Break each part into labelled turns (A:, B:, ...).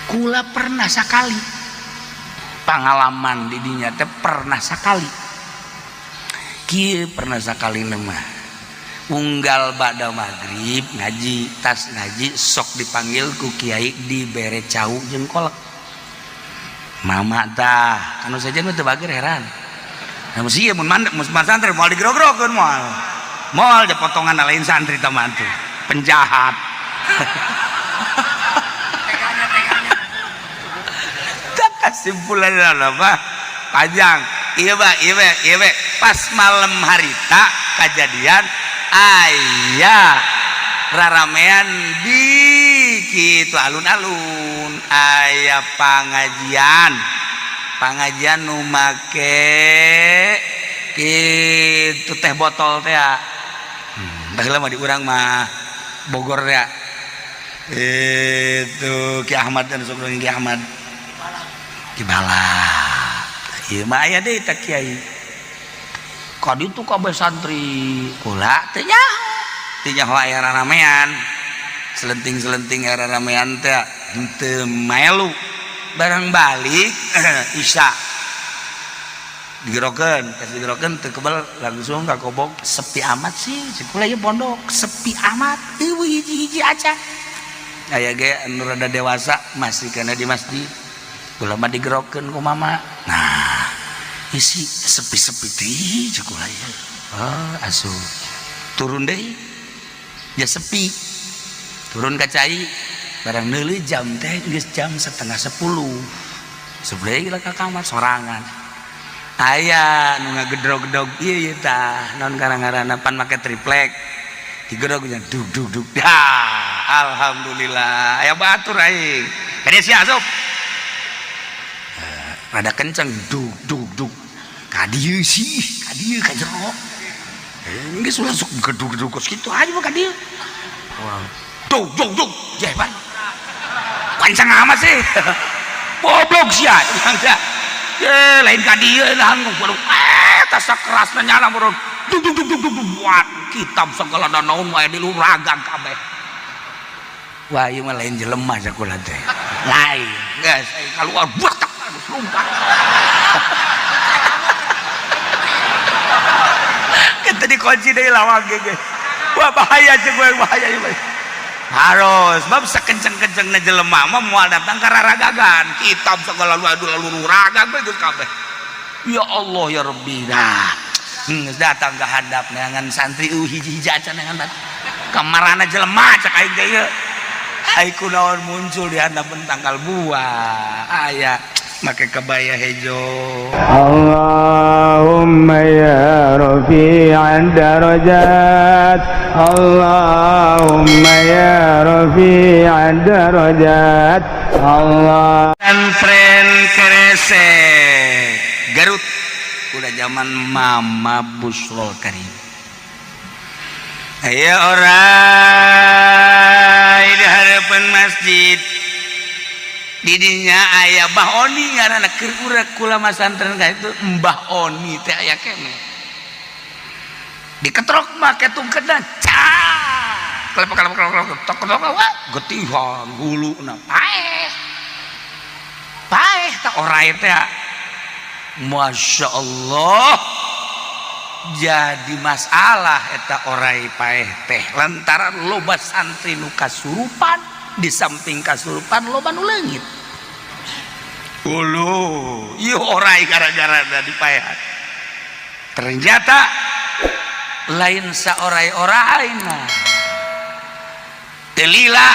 A: Kula pernah sakali pengalaman didinya teh, pernah sakali kieu, pernah sakali mah unggal ba'da maghrib ngaji, tas ngaji sok dipanggil ku kiai, dibere cau jeung kolak. Mama tah kanu saja mah teu bager, heran. Nah, mesti mun mandek mun santri moal digrog-grogeun, moal moal ja potongan lain santri tah mah tuh penjahat.
B: Teganya, teganya.
A: Tak kesimpulan apa panjang, iya pak, iya pak, iya pak. Pas malam harita kejadian aya raramean di kitu alun-alun, aya pengajian, pengajian nu make kitu teh botol teh ya. Baheula mah di urang mah Bogor ya itu Ki Ahmad dan sok Ki Ahmad Ki Balak. Ieu mah aya deui tah kiai ka ditu, kabeh santri. Kula teu nyaho, teu nyaho aya raramean selenting-selenting, aya raramean teh henteu maelu. Barang balik Isya digerokeun, pas digerokeun teu kebel, langsung ka kobok. Sepi amat sih cek kula, ieu pondok sepi amat, eueuh hiji-hiji acan. Aya ge anu rada dewasa masih kena di masjid. Kula mah digerokeun ku mama. Nah, isi sepi-sepi teh cek kula ieu. Oh, asup turun deui ya sepi, turun ka cai. Barang neuleuh jam teh geus jam 9.30. Sebelah ka kamar sorangan, aya nu ngagedrog-gedrog ieu ieu tah naon ngaran-ngaranna pan make triplek, digedrog nya dug dug dug. Ya alhamdulillah aya batur aing ka dieu sia asup. Eh, rada kenceng, dug dug dug, ka dieu sih, ka dieu ka jero. Eh, geus ulah sok gedug-gedug kos kitu aja mah ka dieu. Dug dug dug, jeban kenceng amat sih, goblok sia. Ye, lain ka dieu nahan waduh, eh tas kerasna nyala bro, dug dug dug dug dug, buat kitab segala dan naon wae di luragang kabeh. Wah, ieu mah lain jelema sakola teh, lain. Geus keluar, buat tak geus lompat. Kita dikunci deui lawang ge. Wah, bahaya cek gue, bahaya ieu. Harus bab sakenceng-kencengna jelema mah moal datang ka raragagan kitab segala lu aduh lalu ragag we geus kabeh. Ya Allah ya Rabbi. Dah geus datang ke handap neangan santri, hiji-hiji acan neangan kamarana jelema cek aing teh ieu. Ai kunaon muncul di handapeun tangkal buah aya make kebaya hejo.
C: Allahumma ya rafi'ad darajat, Allahumma ya rafi'ad darajat, Allah.
A: Pesantren Kresek Garut udah zaman Mama Busrol Karim. Ayo orang di hadapan masjid didinya aya Mbah Oni ngaranna, keur urang kula masantren ka itu Mbah Oni teh aya keneh. Diketrok make tungkedan cak kelep kelep kelep kelep tok tok, wah getihan huluna paeh paeh tak orai teh. Masya Allah, jadi masalah eta orai paeh teh lantaran loba santri nu kasurupan. Di samping kasurupan loba nu leungit ulu ieu orai gara-gara di paehan. Ternyata lain saorai-orai nah telila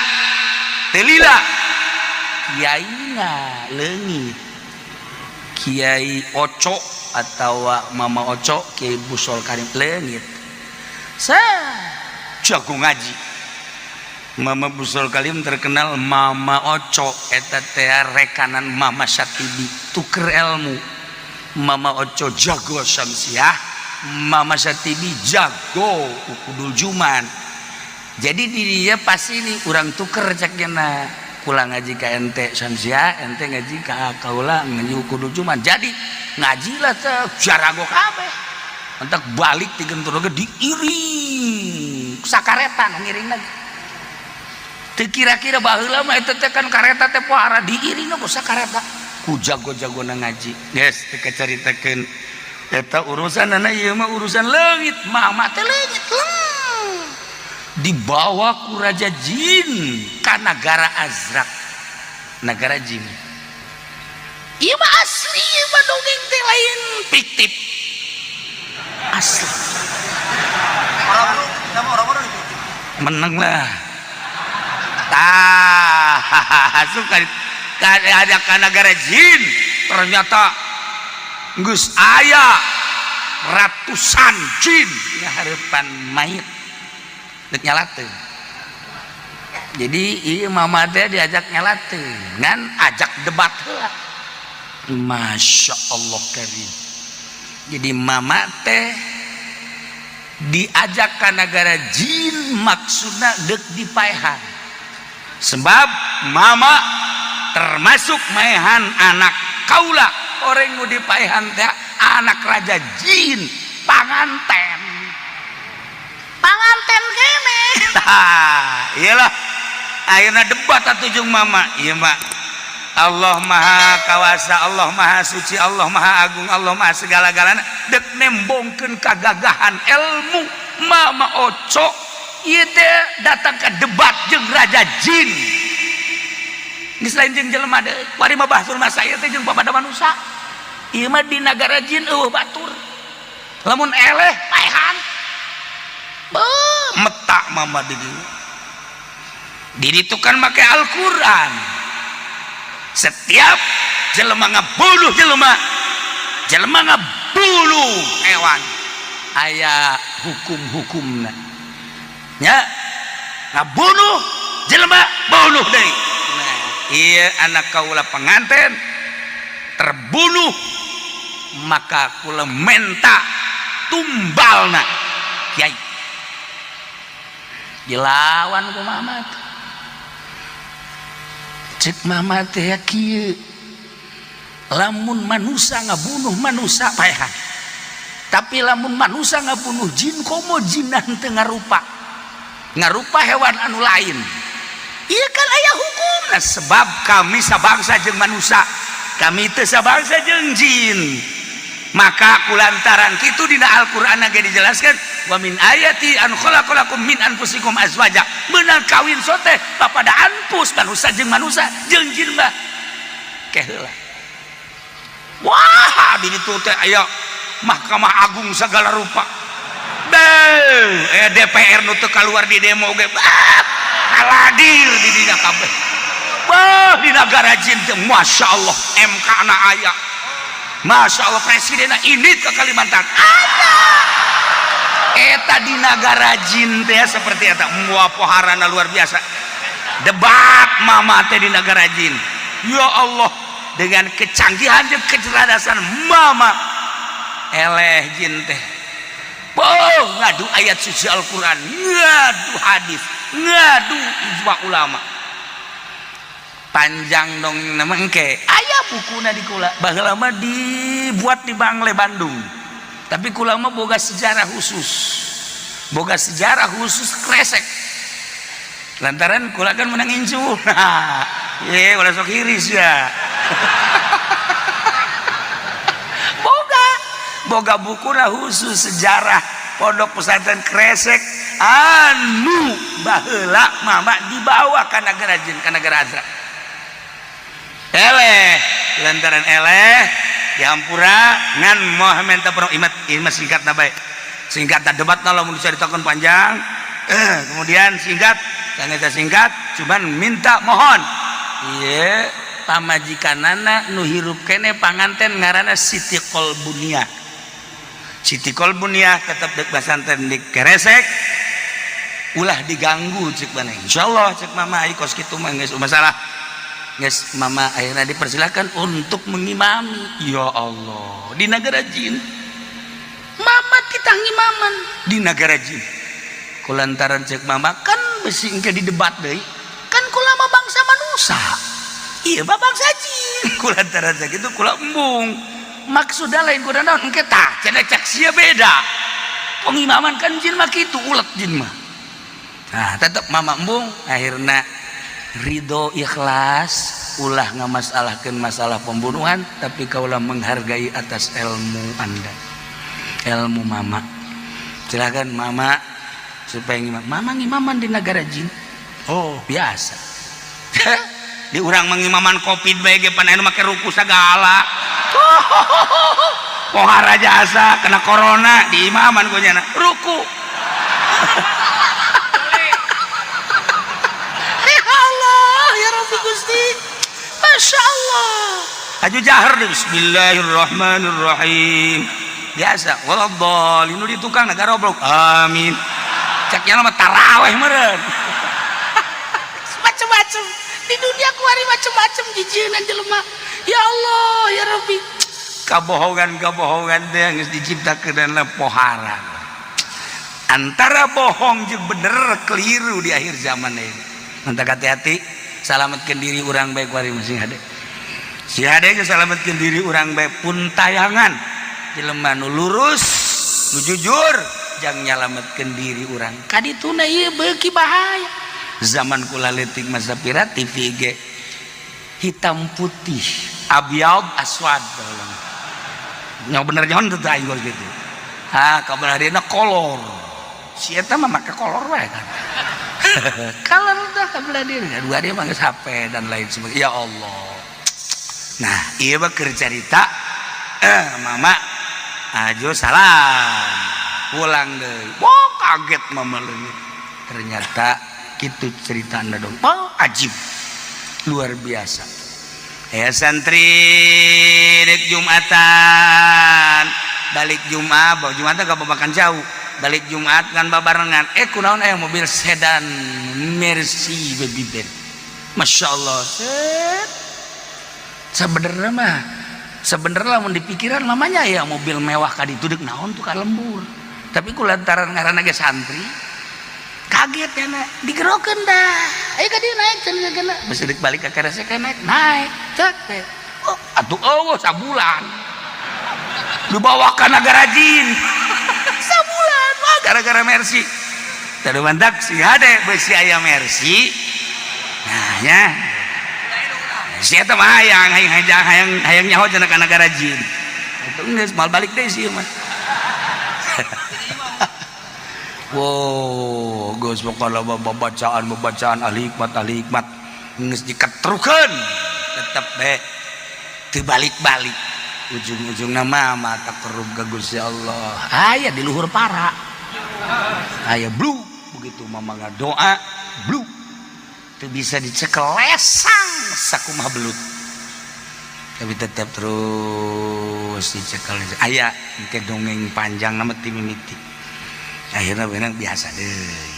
A: telila kiaina leungit, Kiai Oco atau Mama Oco, Kiai Busol Karim leungit. Sa jago ngaji Mama Busol Karim terkenal. Mama Oco eta teh rekanan Mama Syatibi, tuker ilmu. Mama Oco jago Syamsiah, Mama Syatibi jago Ukudul Juman. Jadi di dia pas ini urang tuker cekna, kula ngaji ka ente Syamsiah, ente ngaji ka kaula ngaji Ukudul Juman. Jadi ngaji lah teh jarago kabeh. Entak balik ti gentur ge diiring sakaretan ngiring lagi. Teu kira-kira baheula mah eta teh kan kareta teh pohara diiringna ku sakareta ku jago-jagona ngaji. Geus teu kacaritakeun eta urusanana, ieu mah urusan leungit. Mama teh leungit leng dibawa ku raja jin ka nagara Azrak, nagara jin. Ieu mah asli, ieu mah dongeng teh lain fiktif, asli.
B: Orang-orang, nama orang-orang itu.
A: Menang lah, tah suka ada ka nagara jin. Ternyata geus aya ratusan jin ngahareupan mayit dek nyalateun. Jadi ieu mama teh diajak nyalateun, ngan ajak debat heula. Masya Allah karim. Jadi mama teh diajak ke negara jin maksudna dek dipaehan, sebab mama termasuk maehan anak kaula. Orang nu dipaehan teh anak raja jin, panganten, panganten kene. Tah iyalah, akhirnya debat atuh jeung mama. Ieu mah Allah Maha Kawasa, Allah Maha Suci, Allah Maha Agung, Allah Maha segala-galana. Dek nembongkeun kagagahan ilmu mama oco ieu teh datang ke debat jeung raja jin. Geus lain jeung jelema deui, kuari mah bahsul masail teh jeung papada manusia. Ieu mah di nagara jin eueuh batur, lamun eleh paehan. Beuh, metak mama di dieu. Di ditu kan make Al-Qur'an. Setiap jelema ngabunuh jelema, jelema ngabunuh hewan, aya hukum-hukumna nya. Ngabunuh jelema, bunuh deui. Nah, iya anak kaula pengantin terbunuh, maka kula menta tumbalna kiai. Dilawan ku mama. Cek mama teh kieu, lamun manusia ngabunuh manusia paehan, tapi lamun manusia ngabunuh jin, komo jinan teu ngarupa, ngarupa hewan anu lain, iya kan aya hukum. Nah, sebab kami sabangsa jeung manusia, kami teu sabangsa jeung jin. Maka kulantaran kitu dina Al-Qur'an ge dijelaskan, wa min ayati an khalaqalakum min anfusikum azwaja. Meunang kawin sote papada anfus, manusia jeung manusia, jeung jin mah keheula. Wah, di ditu teh aya Mahkamah Agung segala rupa. Beuh, DPR nu teu kaluar di demo ge, bah, haladir di dinya kabeh. Bah, di nagara jin teh Masya Allah, MK na aya. Masya Allah, presidenna ini ke Kalimantan ada. Eta di nagara jin teh seperti eta, mua poharana luar biasa. Debat mama teh di nagara jin, ya Allah, dengan kecanggihan dan kecerdasan mama, eleh jin teh. Oh, ngadu ayat suci Al-Quran, ngadu hadis, ngadu ijma ulama. Panjang dong nama engke aya bukuna di kula. Baheula mah dibuat di Bangle Bandung, tapi kula mah boga sejarah khusus, boga sejarah khusus Kresek, lantaran kula kan menang incu. Nah, ye ulah sok hiris ya. Boga boga bukuna khusus sejarah pondok pesantren Kresek anu baheula mama dibawa ka nagara jin, ka nagara Azra. Eleh lantaran eleh dihampura ngan moh minta perong imat. Ini mah singkat na bae, singkat na debat na lamun dicaritakeun panjang. Kemudian singkat sangat singkat, cuman minta mohon iya pamajikanana nu hirup kene panganten ngaranna Siti Kolbunia. Siti Kolbunia tetep dek basanten di Keresek, ulah diganggu cek mana. Insyaallah cek mama, ai kos kitu mah geus masalah. Geus mama akhirnya dipersilakan untuk mengimami. Ya Allah, di negara jin mama kita ngimaman di negara jin, kulantaran cek mama kan besi engke didebat deui kan, kula mah bangsa manusia, iya mah bangsa jin. Kulantaran cek itu kula embung, maksudnya lain kuda naon, engke tah cenah cek sia beda pengimaman kan jin mah kitu, ulet jin mah. Nah, tetep mama embung. Akhirnya Ridho ikhlas ulah ngamasalahkeun masalah pembunuhan, tapi kaulah menghargai atas ilmu Anda, ilmu mama. Silakan mama supaya ngimam. Mama ngimaman di negara jin.
B: Oh.
A: Biasa di urang mengimaman Covid bae ge pan anu make ruku sagala. Pohara jasa kena corona di imaman ku nyana ruku. Ya Allah, ya Rabbi Gusti, Masya Allah. Aju jahar deh, bismillahirrahmanirrahim. Biasa waladhdallin nu di tukang negara goblok. Amin. Cek nya mah taraweh meureun. Macem-macem di dunia kuari macem-macem jijieun jelema. Ya Allah, ya Rabbi. Kabohongan-kabohongan teh geus diciptakeun dan pohara. Antara bohong jeung bener keliru di akhir zaman ini. Mantap hati-hati, salametkeun diri urang bae kuari masing hade. Si hade geus salametkeun diri urang bae pun tayangan. Jelema nu lurus, nu jujur, jang nyalametkeun diri urang. Kadituna ieu beuki bahaya. Zaman kula leutik masa pira TV ge hitam putih, abyad aswad. Nya bener nyaon teu aing gitu. Ha, kabar harina kolor. Si eta mah make kolor wae kan. Kolor dah kabelah diri. Dua dia mah geus HP dan lain sebagainya. Ya Allah. Nah, ieu mah keur carita mama ajo salam. Pulang deui. Wah, kaget mama leungit. Ternyata kitu cerita anda dong. Oh, ajib. Luar biasa. Ya santri dek Jumatan. Balik Jumat, bawa Jumatan gak makan jauh. Balik Jumat kan babarengan. Kunaon aya mobil sedan Mercy baby Ben. Masya Allah. Set. Sebenarnya mah, sebenarnya lamun dipikiran mamanya ya mobil mewah kaditu deuk naon tuh ka lembur. Tapi ku lantaran ngaranna ge santri, kaget ya nak digerokeun dah. Ayo ka dieu naik cenah kena. Geus deuk balik ka keresek naik, naik. Cek teh. Oh, atuh eueuh sabulan. Dibawa ka nagara jin. Sabulan wah gara-gara Mercy. Tadu mantak si hade beusi aya Mercy. Nah nya. Si eta mah hayang hayang hayang hayang hayang nyaho cenah ka nagara jin. Itu geus mal balik deui sih mah. Wow, geus pokona bacaan-bacaan ahli hikmat geus diketrukeun tetep bae teu balik-balik. Ujung-ujungna mah mata kerub ka Gusti Allah. Aya di luhur para. Aya blu begitu mama ngadoa blu teu bisa dicekel lesang sakumaha belut. Tapi tetap terus dicekel. Aya engke dongeng panjang nama ti mimiti. Akhirnya benang biasa deh.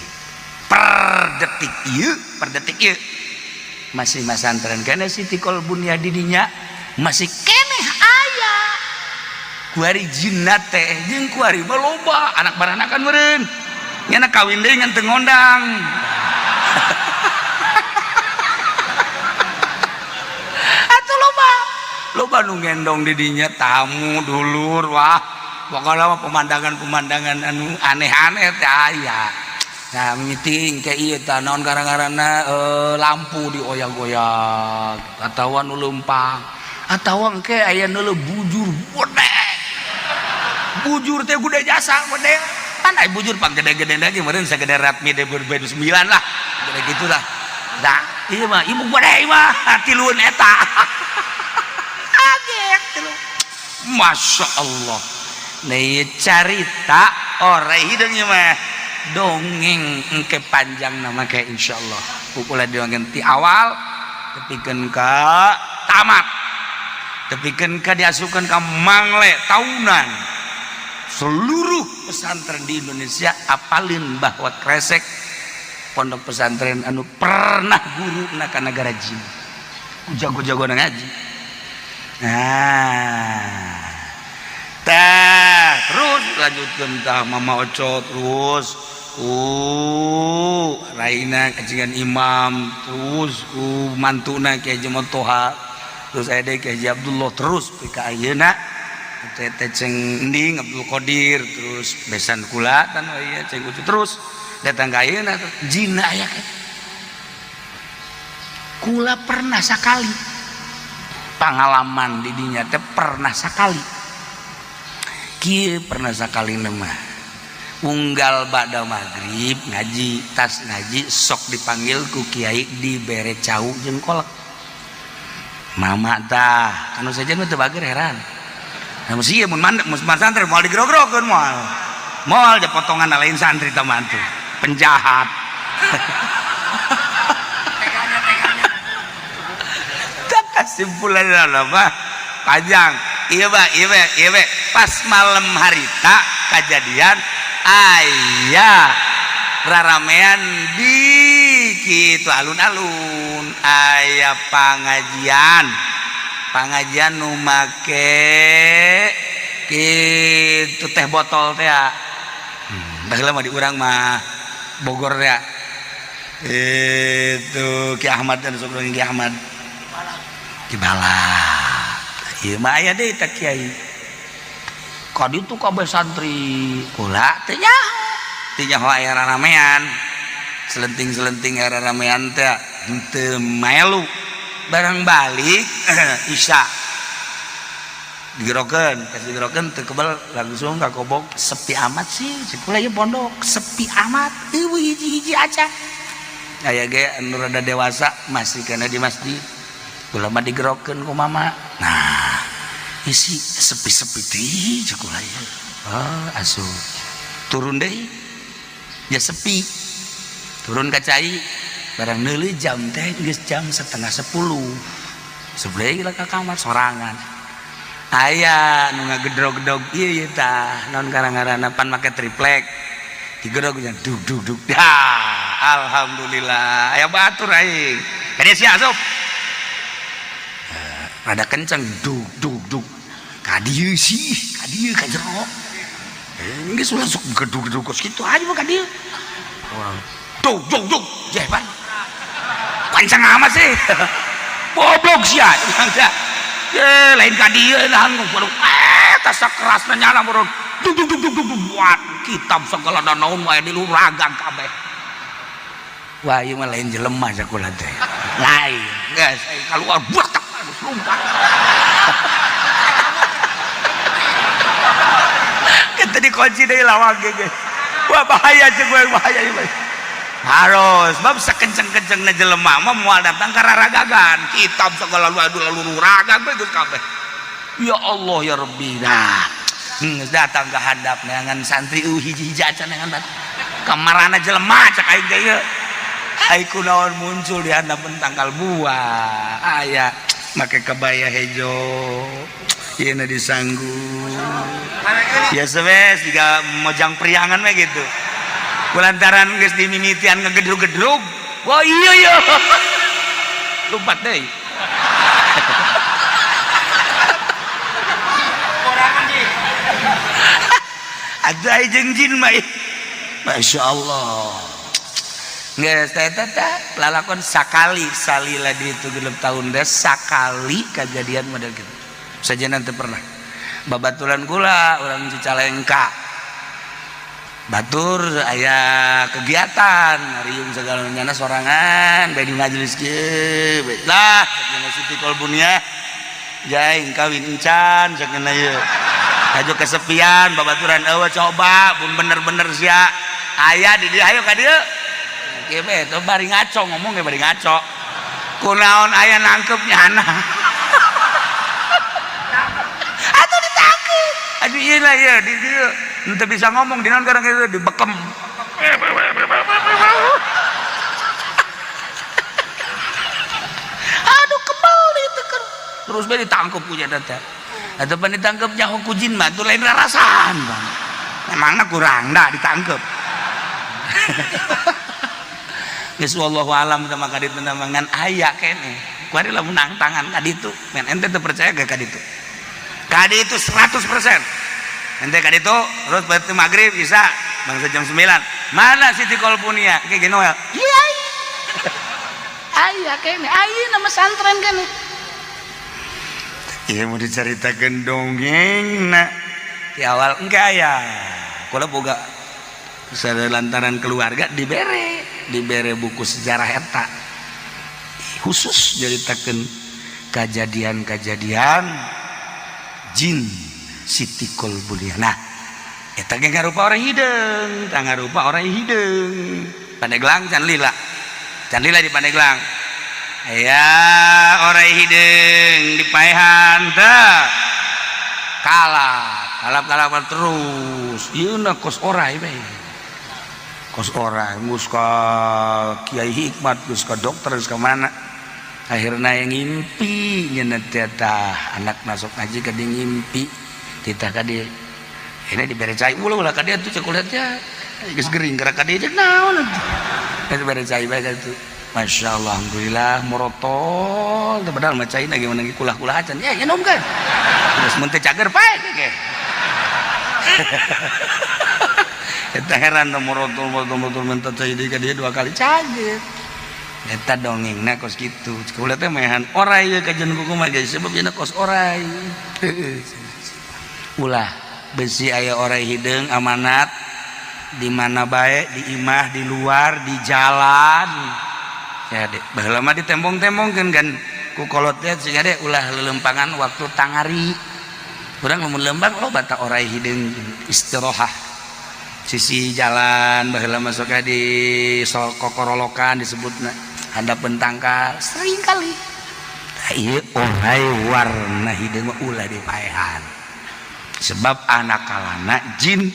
A: Per detik ieu, per detik ieu masih masantren kana Siti Kolbun ya didinya masih keneh aya. Kuari jinna teh jeung kuari mah loba anak baranakan meureun. Nya kawin deui ngan teu ngondang. Atuh loba. Loba nu ngendong di dinya tamu dulur wah. Pokoknya mah pemandangan-pemandangan anu aneh-aneh teh aya. Nah, meeting kayak ieu tah naon gara-garana lampu dioyak-oyak atawa nu leumpang atawa engke aya nu bujur gede. Bujur teh gede jasa gede. Pan aya bujur pang gede-gede lagi meureun sagede Ratmi 2009 lah. Gede gitulah. Nah, ieu mah ieu gede mah tilueun eta. Kaget tilu. Masya Allah. Nih carita orai hidungnya mah dongeng engke panjang nama kayak insyaallah. Pukulan dongeng ti awal tepikeun ka tamat. Tepikeun ka diasupkeun ka mangle tahunan. Seluruh pesantren di Indonesia apalin bahwa Kresek pondok pesantren anu pernah guru na ka nagara jin. Ku jago-jago ngaji. Nah, tah terus lanjutkeun tah Mama Oco terus Raina kacingan imam terus mantuna Kiai Haji Toha terus aya deui Kiai Haji Abdullah terus ka ayeuna teh teh ceng Ending Abdul Qadir terus besan kula tan ieu ceng Ucu terus datang ka ayeuna jinna aya ke. Kula pernah sakali pengalaman didinya teh, pernah sakali kieu, pernah sakali mah unggal ba'da maghrib ngaji, tas ngaji sok dipanggil ku kiai, dibere cau jeung kolak. Mama tah anu saja mah teu bager, heran. Nah, mesti mun mandek mun santri moal digrog-grogeun, moal moal ja potongan lain santri tah mah tuh penjahat.
B: Teganya, teganya.
A: Tak kesimpulan apa panjang. Iya, Pak, iya, Pak, iya, Pak. Pas malam harita kejadian aya raramean di kitu alun-alun, aya pengajian, pengajian nu make kitu teh botol teh ya. Baheula mah di urang mah Bogor teh ya. Itu Ki Ahmad dan sok Ki Ahmad Ki Balak. Ieu mah aya deui teh kiai. Ka ditu kabeh santri, kula teh nyaho. Teu nyaho aya raramean. Selenting-selenting aya raramean teh henteu maelu. Barang balik Isya digerokeun, pas digerokeun teu kebel langsung ka kobok, sepi amat sih. Cek kula ieu pondok sepi amat, eueuh hiji-hiji acan. Aya ge anu rada dewasa masih kana di masjid. Kula mah digerokeun ku mama. Nah, isi sepi-sepi teh cek kula ieu. Oh, asup. Turun deui. Ya sepi. Turun ka cai, barang neuleuh jam teh geus jam 9.30. Sebelah ka kamar sorangan. Aya nu ngagedrog-gedrog ieu ieu tah, naon karang-ngaranna pan make triplek. Digedrog nya dug dug dug. Dah, alhamdulillah aya batur aing. Ka dieu sia asup. Rada kenceng dug dug dug. Ka dieu sih, ka dieu ka jero. Geus ulah sok gedug-gedug kos kitu aja mah ka dieu. Dug dug dug, jeh pan. Kenceng amat sih. Goblok sia. Ye, lain ka dieu nahan waduh. Tas kerasna nyala meureun. Dug dug dug dug dug buat kitab segala naon wae di luragan kabeh. Wah, ieu mah lain jelema sakola teh. Lain. Geus kaluar buat geus lumpat. Kita dikunci deui lawang ge. Wah, bahaya jeung gue, bahaya ieu. Harus, bab sakenceng-kencengna jelema mah moal datang ka raragagan. Kitab segala lu adu lalu ragag we geus kabeh. Ya Allah ya Rabbi. Nah, geus datang ka handap neangan santri hiji-hiji acan neangan bat. Kamarana jelema cek aing teh ieu. Ai kunaon muncul di handapeun tangkal buah. Aya make kebaya hejo. Ieu na disanggu. Biasa we siga mojang priangan we gitu. Kulantaran geus dimimitian ngegedrug-gedrug. Wah iya iya. Lompat deui. Ada jeung jin mah. Masya Allah. Geus teh teh lalakon sakali salila di itu genep tahun deh sakali kejadian model gitu. Saja nanti pernah. Babaturan kula urang Cicalengka. Batur aya kegiatan ngariung segala nyana sorangan bae di majelis kieu lah cenah Siti Kolbunia jaing kawin encan cenah ieu hajo kesepian babaturan eueuh coba pun bener-bener sia aya di dieu hayo ka dieu kieu bae teh bari ngaco ngomong ge bari ngaco kunaon aya nangkep nyana atuh ditangkep aduh ieu lah ieu di dieu ente bisa ngomong di naon karang itu dibekem. Aduh kebal itu kan. Terus bae ditangkep ku nya teh. Atau pan ditangkep nyaho ku jin mah tuh lain rarasaan bang. Memangna kurang dah ditangkep. Geus wallahu alam sama ka ditu ngan aya keneh. Kuari lamun nang tangan ka ditu, men ente teu percaya gak ka ditu? Ka ditu 100%. Ente ka ditu terus berarti maghrib bisa bangsa jam 9. Mana Siti Kolpunia? Kayak gini Noel.
D: Iya. Aya kene, aya nama santren kene.
A: Iya mau diceritakan dongeng nak. Di awal enggak aya. Kula boga lantaran keluarga dibere buku sejarah eta. Khusus nyaritakeun kajadian-kajadian jin Siti Kolbuliana. Nah, eta ge ngarupa oray hideung, tah ngarupa oray hideung. Pandeglang can lila. Can lila di Pandeglang. Aya oray hideung dipaehan teh. Kalah, kalap-kalapan terus. Ieu na kos oray bae. Kos oray geus ka Kiai Hikmat, geus ka dokter, geus ka mana. Akhirna yang ngimpi nyeunah teh tah anak masuk ngaji ka dia ngimpi titah ka dia ini dibere cai, ulah ulah ka dia tuh, cek ulah teh geus gering gerak ka dia, cek naon atuh eta bere cai bae tuh. Masya Allah, alhamdulillah morotol teh, padahal mah cai gimana ge kulah-kulah acan ya nyenom kan terus mun teu cager pae ge. Eta heran teh morotol morotol morotol, minta cai deui ka dia dua kali, cager. Eta dongengna kos kitu. Kula teh maehan oray ye kajian kuku mah geus sebab yeuna kos oray. Ulah besi aya oray hideung amanat di mana bae, di imah, di luar, di jalan. Ya dek, baheula mah ditembong-tembongkeun kan ku kolot teh siga dek ulah lelempangan waktu tangari. Urang lamun lembang loba ta oray hideung istirahat sisi jalan, baheula masuk di kokorolokan disebutna, handapeun tangkal sering kali. Ieu oray warna hideung mah ulah dipaehan sebab anak kalana jin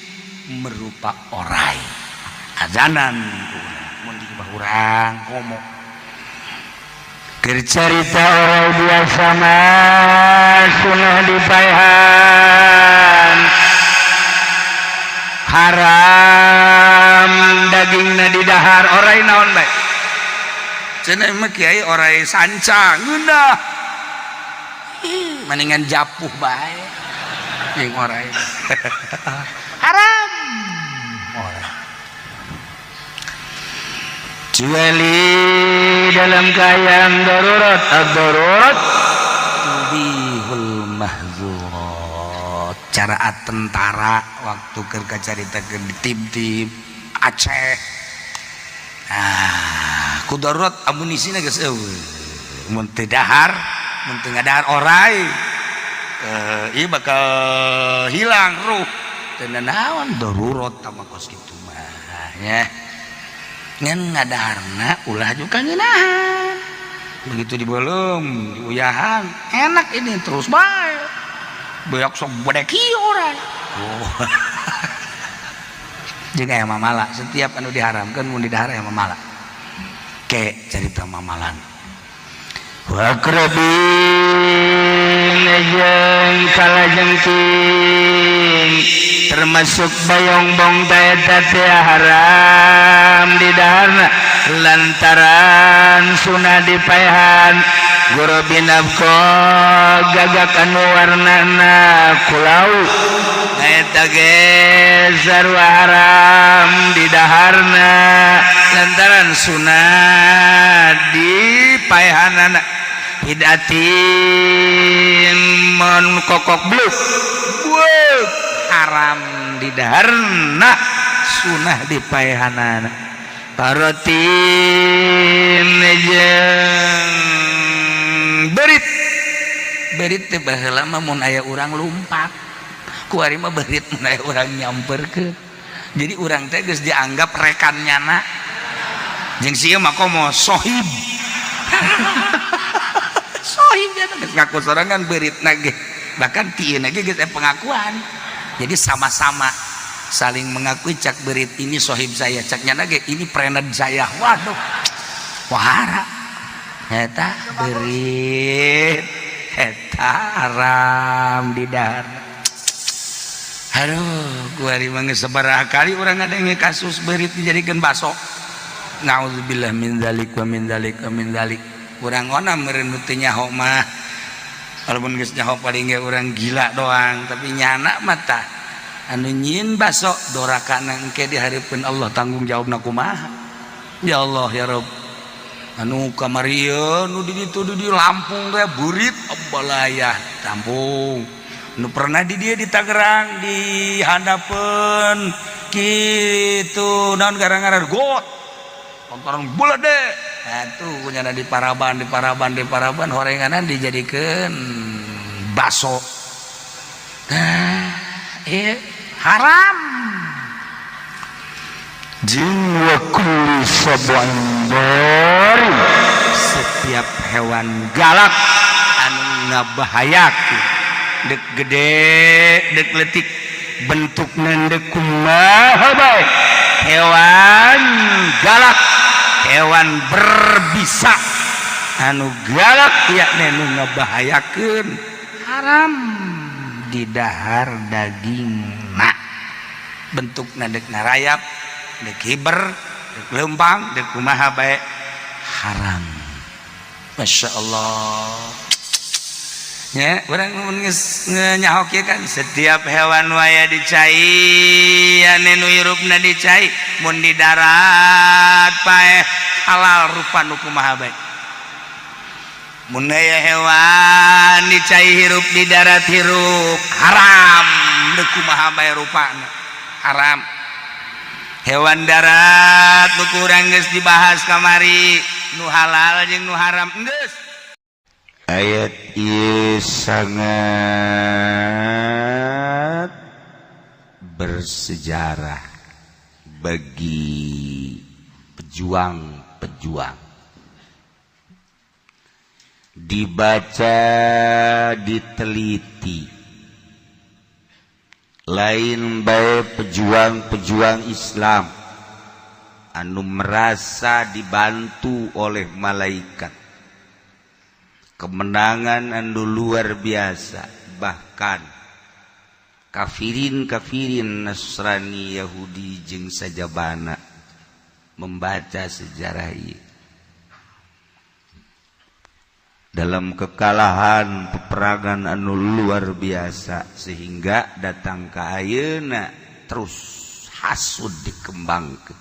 A: merupa oray azanan mun di imah urang komo.
C: Keur carita oray biasa mah sunah dipaehan, haram dagingna didahar. Oray naon bae
A: cenah mah kiai, oray sanca ngeunah. Ih, mendingan japuh bae jeung oray haram oray.
C: Kecuali dalam keadaan darurat, ad-darurat
A: tubihul mahzurat. Cara tentara waktu keur kacaritakeun di tim-tim Aceh, ah ku darurat amunisina geus eueuh, mun teu dahar, mun teu ngadahar oray, eh ieu bakal hilang ruh teu naon. Darurat tah kos kitu mah nya, ngan ngadaharna ulah juga ngeunahan. Begitu dibelum diuyahan enak ini terus bae beak sok bedek kieu oray. Oh, jeung aya mamala, setiap anu diharamkeun mun didahar aya mamala. Ke carita mamalan.
C: Wakrabin jeung kalajengking termasuk bayongbong teh teh haram di daharna lantaran sunah dipaehan. Gurobin abko gagak anu warnana kulau eta ge sarua haram di daharna
A: lantaran sunah dipaehanana.
C: Hidatin mon kokok bluk.
A: Wuh, haram di daharna sunah dipaehanana.
C: Parotin jeung
A: berit. Berit teh baheula mah mun aya urang lumpat, kuari mah berit mun aya urang nyamperkeun. Jadi urang teh geus dianggap rekan nyana jeung si ieu mah komo sohib sohib dia geus ngaku sorangan beritna ge, bahkan ti ieu ge geus aya pengakuan. Jadi sama-sama saling mengakui, cak berit ini sohib saya, cak nyana ge ini prened saya. Waduh, wahara eta berit eta haram di dahar. Aduh, kuari mah geus sabaraha kali urang ngadenge kasus berit dijadikeun baso. Naudzubillah min dzalik wa min dzalik wa min dzalik. Urang ona meureun nu teu nyaho mah, walaupun geus nyaho paling ge urang gila doang, tapi nyana mah tah anu nyieun baso dorakana engke di hareupeun Allah tanggung jawabna kumaha. Ya Allah ya Rabb, anu kamari ieu nu di ditu di Lampung teh burit abalaya Lampung, nu pernah di dia di Tangerang di handapeun kitu naon gara-gara got lantaran bulade. Atuh kunyana di paraban, di paraban, di paraban, horenganan dijadikeun baso. Nah, haram.
C: Jeung wa kulli sab'in darim, setiap hewan galak anu ngabahayakeun, dek gede dek letik, bentukna dek kumaha bae, hewan galak, hewan berbisa anu galak yakni nu ngabahayakeun,
A: haram didahar dagingna. Bentukna dek narayap, dek hiber, dek lempang, dek kumaha bae, haram. Masya Allah ya, urang mun geus nyaho kieu kan, setiap hewan waya di cai anu nu hirupna di cai, mun di darat paeh halal rupa nu kumaha bae. Mun aya hewan di cai hirup di darat hirup, haram nu kumaha bae rupana, haram. Hewan darat nu kurang geus dibahas kamari, nu halal jeung nu haram geus.
C: Ayat ieu sangat bersejarah bagi pejuang-pejuang, dibaca, diteliti. Lain bae pejuang-pejuang Islam anu merasa dibantu oleh malaikat, kemenangan anu luar biasa, bahkan kafirin-kafirin Nasrani, Yahudi jeung sajabana membaca sejarah ieu dalam kekalahan peperangan anu luar biasa, sehingga datang ke ayeuna terus hasud dikembangkan,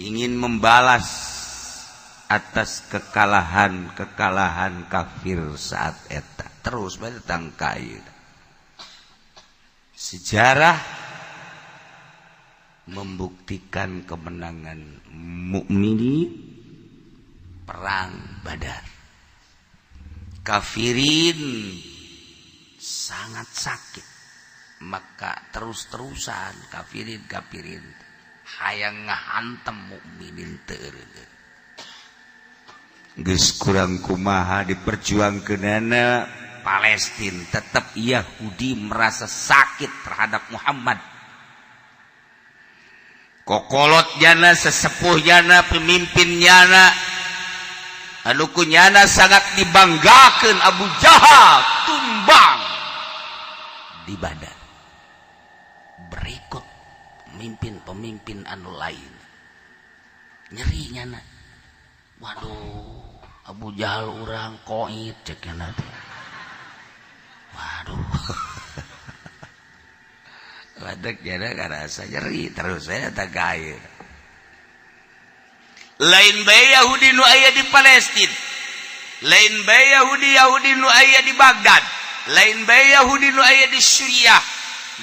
C: ingin membalas atas kekalahan-kekalahan kafir saat eta. Terus bae datang ka ayeuna sejarah membuktikan kemenangan mukminin perang Badar. Kafirin sangat sakit, maka terus-terusan kafirin-kafirin hayang ngahantem mukminin teu. Geus kurang kumaha diperjuangkeunana Palestina, tetap Yahudi merasa sakit terhadap Muhammad. Kokolot jana, sesepuh jana, pemimpin jana anu kunyana sangat dibanggakan, Abu Jahal tumbang di Badar, berikut pemimpin-pemimpin anu lain. Nyeri nyana, waduh, Abu Jahal urang koit cek nyana teh. Waduh, ladek nyana ngarasa nyeri terus saya tak gair. Lain bae Yahudi nu aya di Palestina, lain bae Yahudi Yahudi nu aya di Baghdad, lain bae Yahudi nu aya di Suriah,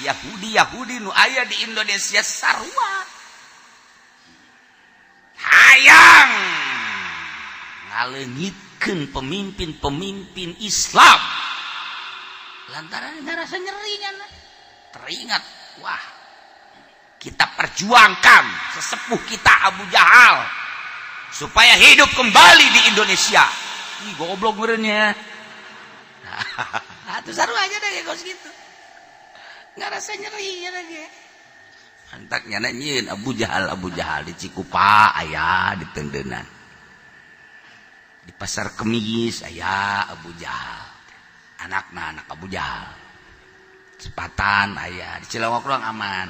C: Yahudi Yahudi nu aya di Indonesia sarua hayang ngaleungitkeun pemimpin-pemimpin Islam lantaran ngarasa nyeri nyana. Teringat, wah, kita perjuangkan sesepuh kita Abu Jahal supaya hidup kembali di Indonesia. Ih, goblok merenya. Nah, itu seru aja deh kos gitu. Nggak rasa nyeri ya lagi. Antaknya nyieun Abu Jahal, Abu Jahal di Cikupa aya, di Tendenan. Di Pasar Kemis aya Abu Jahal. Anakna anak Abu Jahal. Sepatan aya di Cilongok, kurang aman.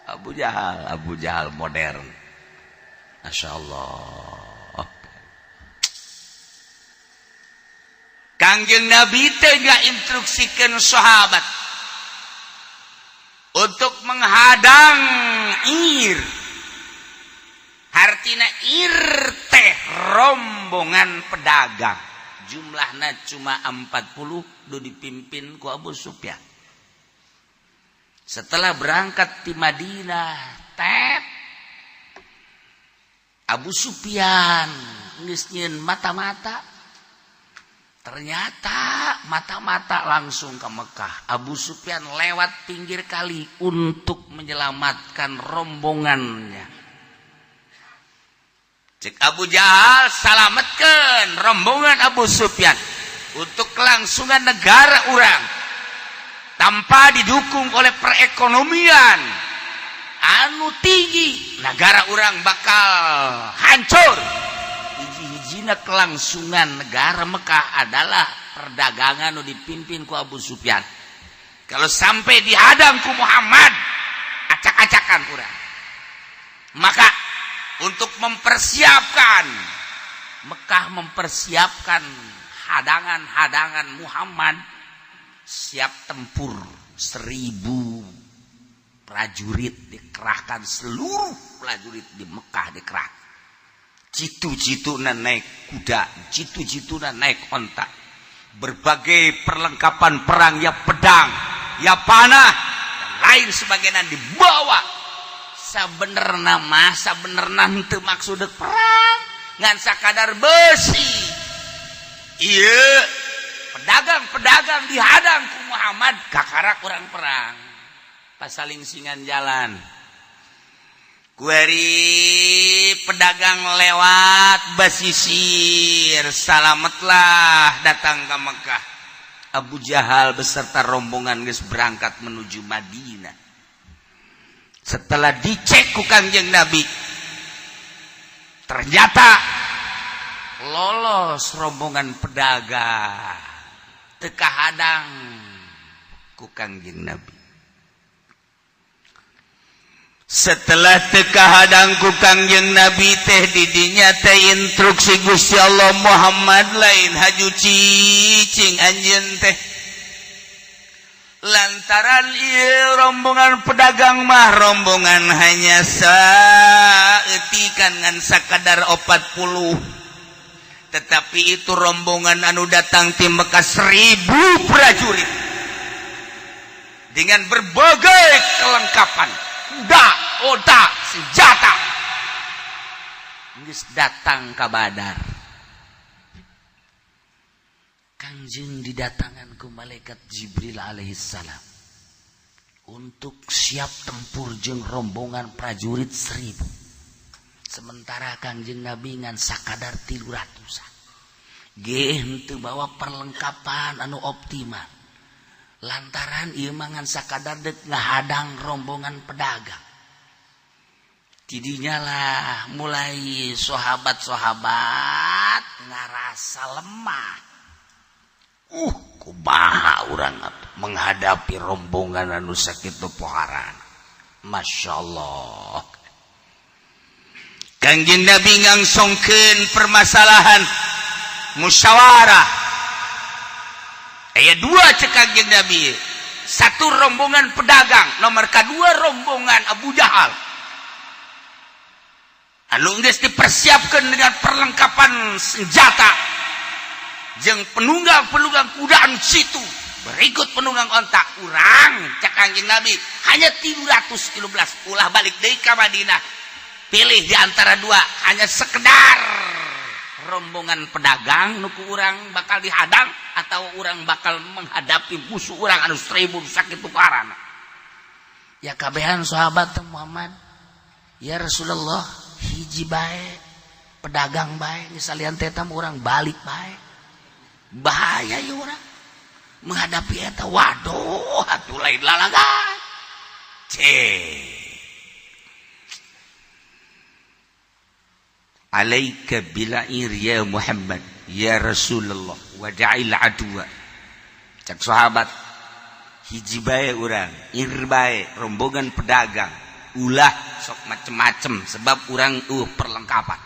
C: Abu Jahal, Abu Jahal modern. Masya Allah. Kangjeng Nabi teh instruksikan sahabat untuk menghadang ir. Hartina ir teh rombongan pedagang. Jumlahnya cuma 40 du dipimpin ku Abu Sufyan. Setelah berangkat di Madinah, tep Abu Sufyan geus nyieun mata-mata. Ternyata mata-mata langsung ke Mekah. Abu Sufyan lewat pinggir kali untuk menyelamatkan rombongannya. Cek Abu Jahal, salametkan rombongan Abu Sufyan untuk kelangsungan negara urang tanpa didukung oleh perekonomian anu tinggi, negara urang bakal hancur. Hiji-hijina kelangsungan negara Mekah adalah perdagangan nu dipimpin ku Abu Sufyan. Kalau sampai dihadang ku Muhammad, acak-acakan urang. Maka untuk mempersiapkan Mekah, mempersiapkan hadangan-hadangan Muhammad siap tempur, 1.000 prajurit dikerahkan. Seluruh prajurit di Mekah dikerah, jitu-jitu naik kuda, jitu-jitu naik onta, berbagai perlengkapan perang, ya pedang, ya panah, dan lain sebagainya dibawa. Sabenerna mah, sabenerna henteu maksud perang, ngan sakadar besi iya pedagang-pedagang dihadang ku Muhammad, kakara kurang perang. Pas saling singan jalan kuari, pedagang lewat basisir, salametlah datang ke Mekah. Abu Jahal beserta rombongan geus berangkat menuju Madinah. Setelah dicek ku Kangjeng Nabi, ternyata lolos rombongan pedagang, teu kahadang ku Kangjeng Nabi. Setelah teu kahadang ku Kangjeng Nabi teh, didinya teh instruksi Gusti Allah, "Muhammad, lain haju cicing anjeun teh, lantaran ieu rombongan pedagang mah rombongan hanya saeutikan, ngan sakadar 40, tetapi itu rombongan anu datang ti Mekah 1.000 prajurit dengan berbagai kelengkapan, kuda, onta, senjata, geus datang ka Badar." Kangjeng didatangan ku malaikat Jibril alaihissalam untuk siap tempur jeung rombongan prajurit 1.000, sementara Kangjeng Nabi ngan sakadar 300-an ge, henteu bawa perlengkapan anu optimal, lantaran ieu mah ngan sakadar dek ngahadang rombongan pedagang. Tidinya lah mulai sahabat-sahabat ngarasa lemah. Kumaha urang menghadapi rombongan anu sakitu poharan? Masya Allah. Kangjeng Nabi ngangsongkeun permasalahan, musyawarah. Aya dua cek Kangjeng Nabi, satu rombongan pedagang, nomor kedua rombongan Abu Jahal anu geus dipersiapkan dengan perlengkapan senjata jeung penunggang-penunggang kuda anu situ, berikut penunggang onta. Urang, cek Kangjeng Nabi, hanya 313, ulah balik deui ka Madinah. Pilih di antara dua, hanya sekedar rombongan pedagang nu ku urang bakal dihadang atau urang bakal menghadapi musuh urang anu 1.000 sakitu parana. Ya kabehan sahabat, "Muhammad, ya Rasulullah, hiji bae, pedagang bae. Salian ti eta urang balik bae, bahaya ya urang menghadapi eta." Waduh atuh, lain lalagan. Cek, "Alaika bil'ir ya Muhammad, ya Rasulullah, wa da'il adwa." Cek sahabat, "Hiji bae urang, ir bae rombongan pedagang, ulah sok macem-macem, sebab urang perlengkapan."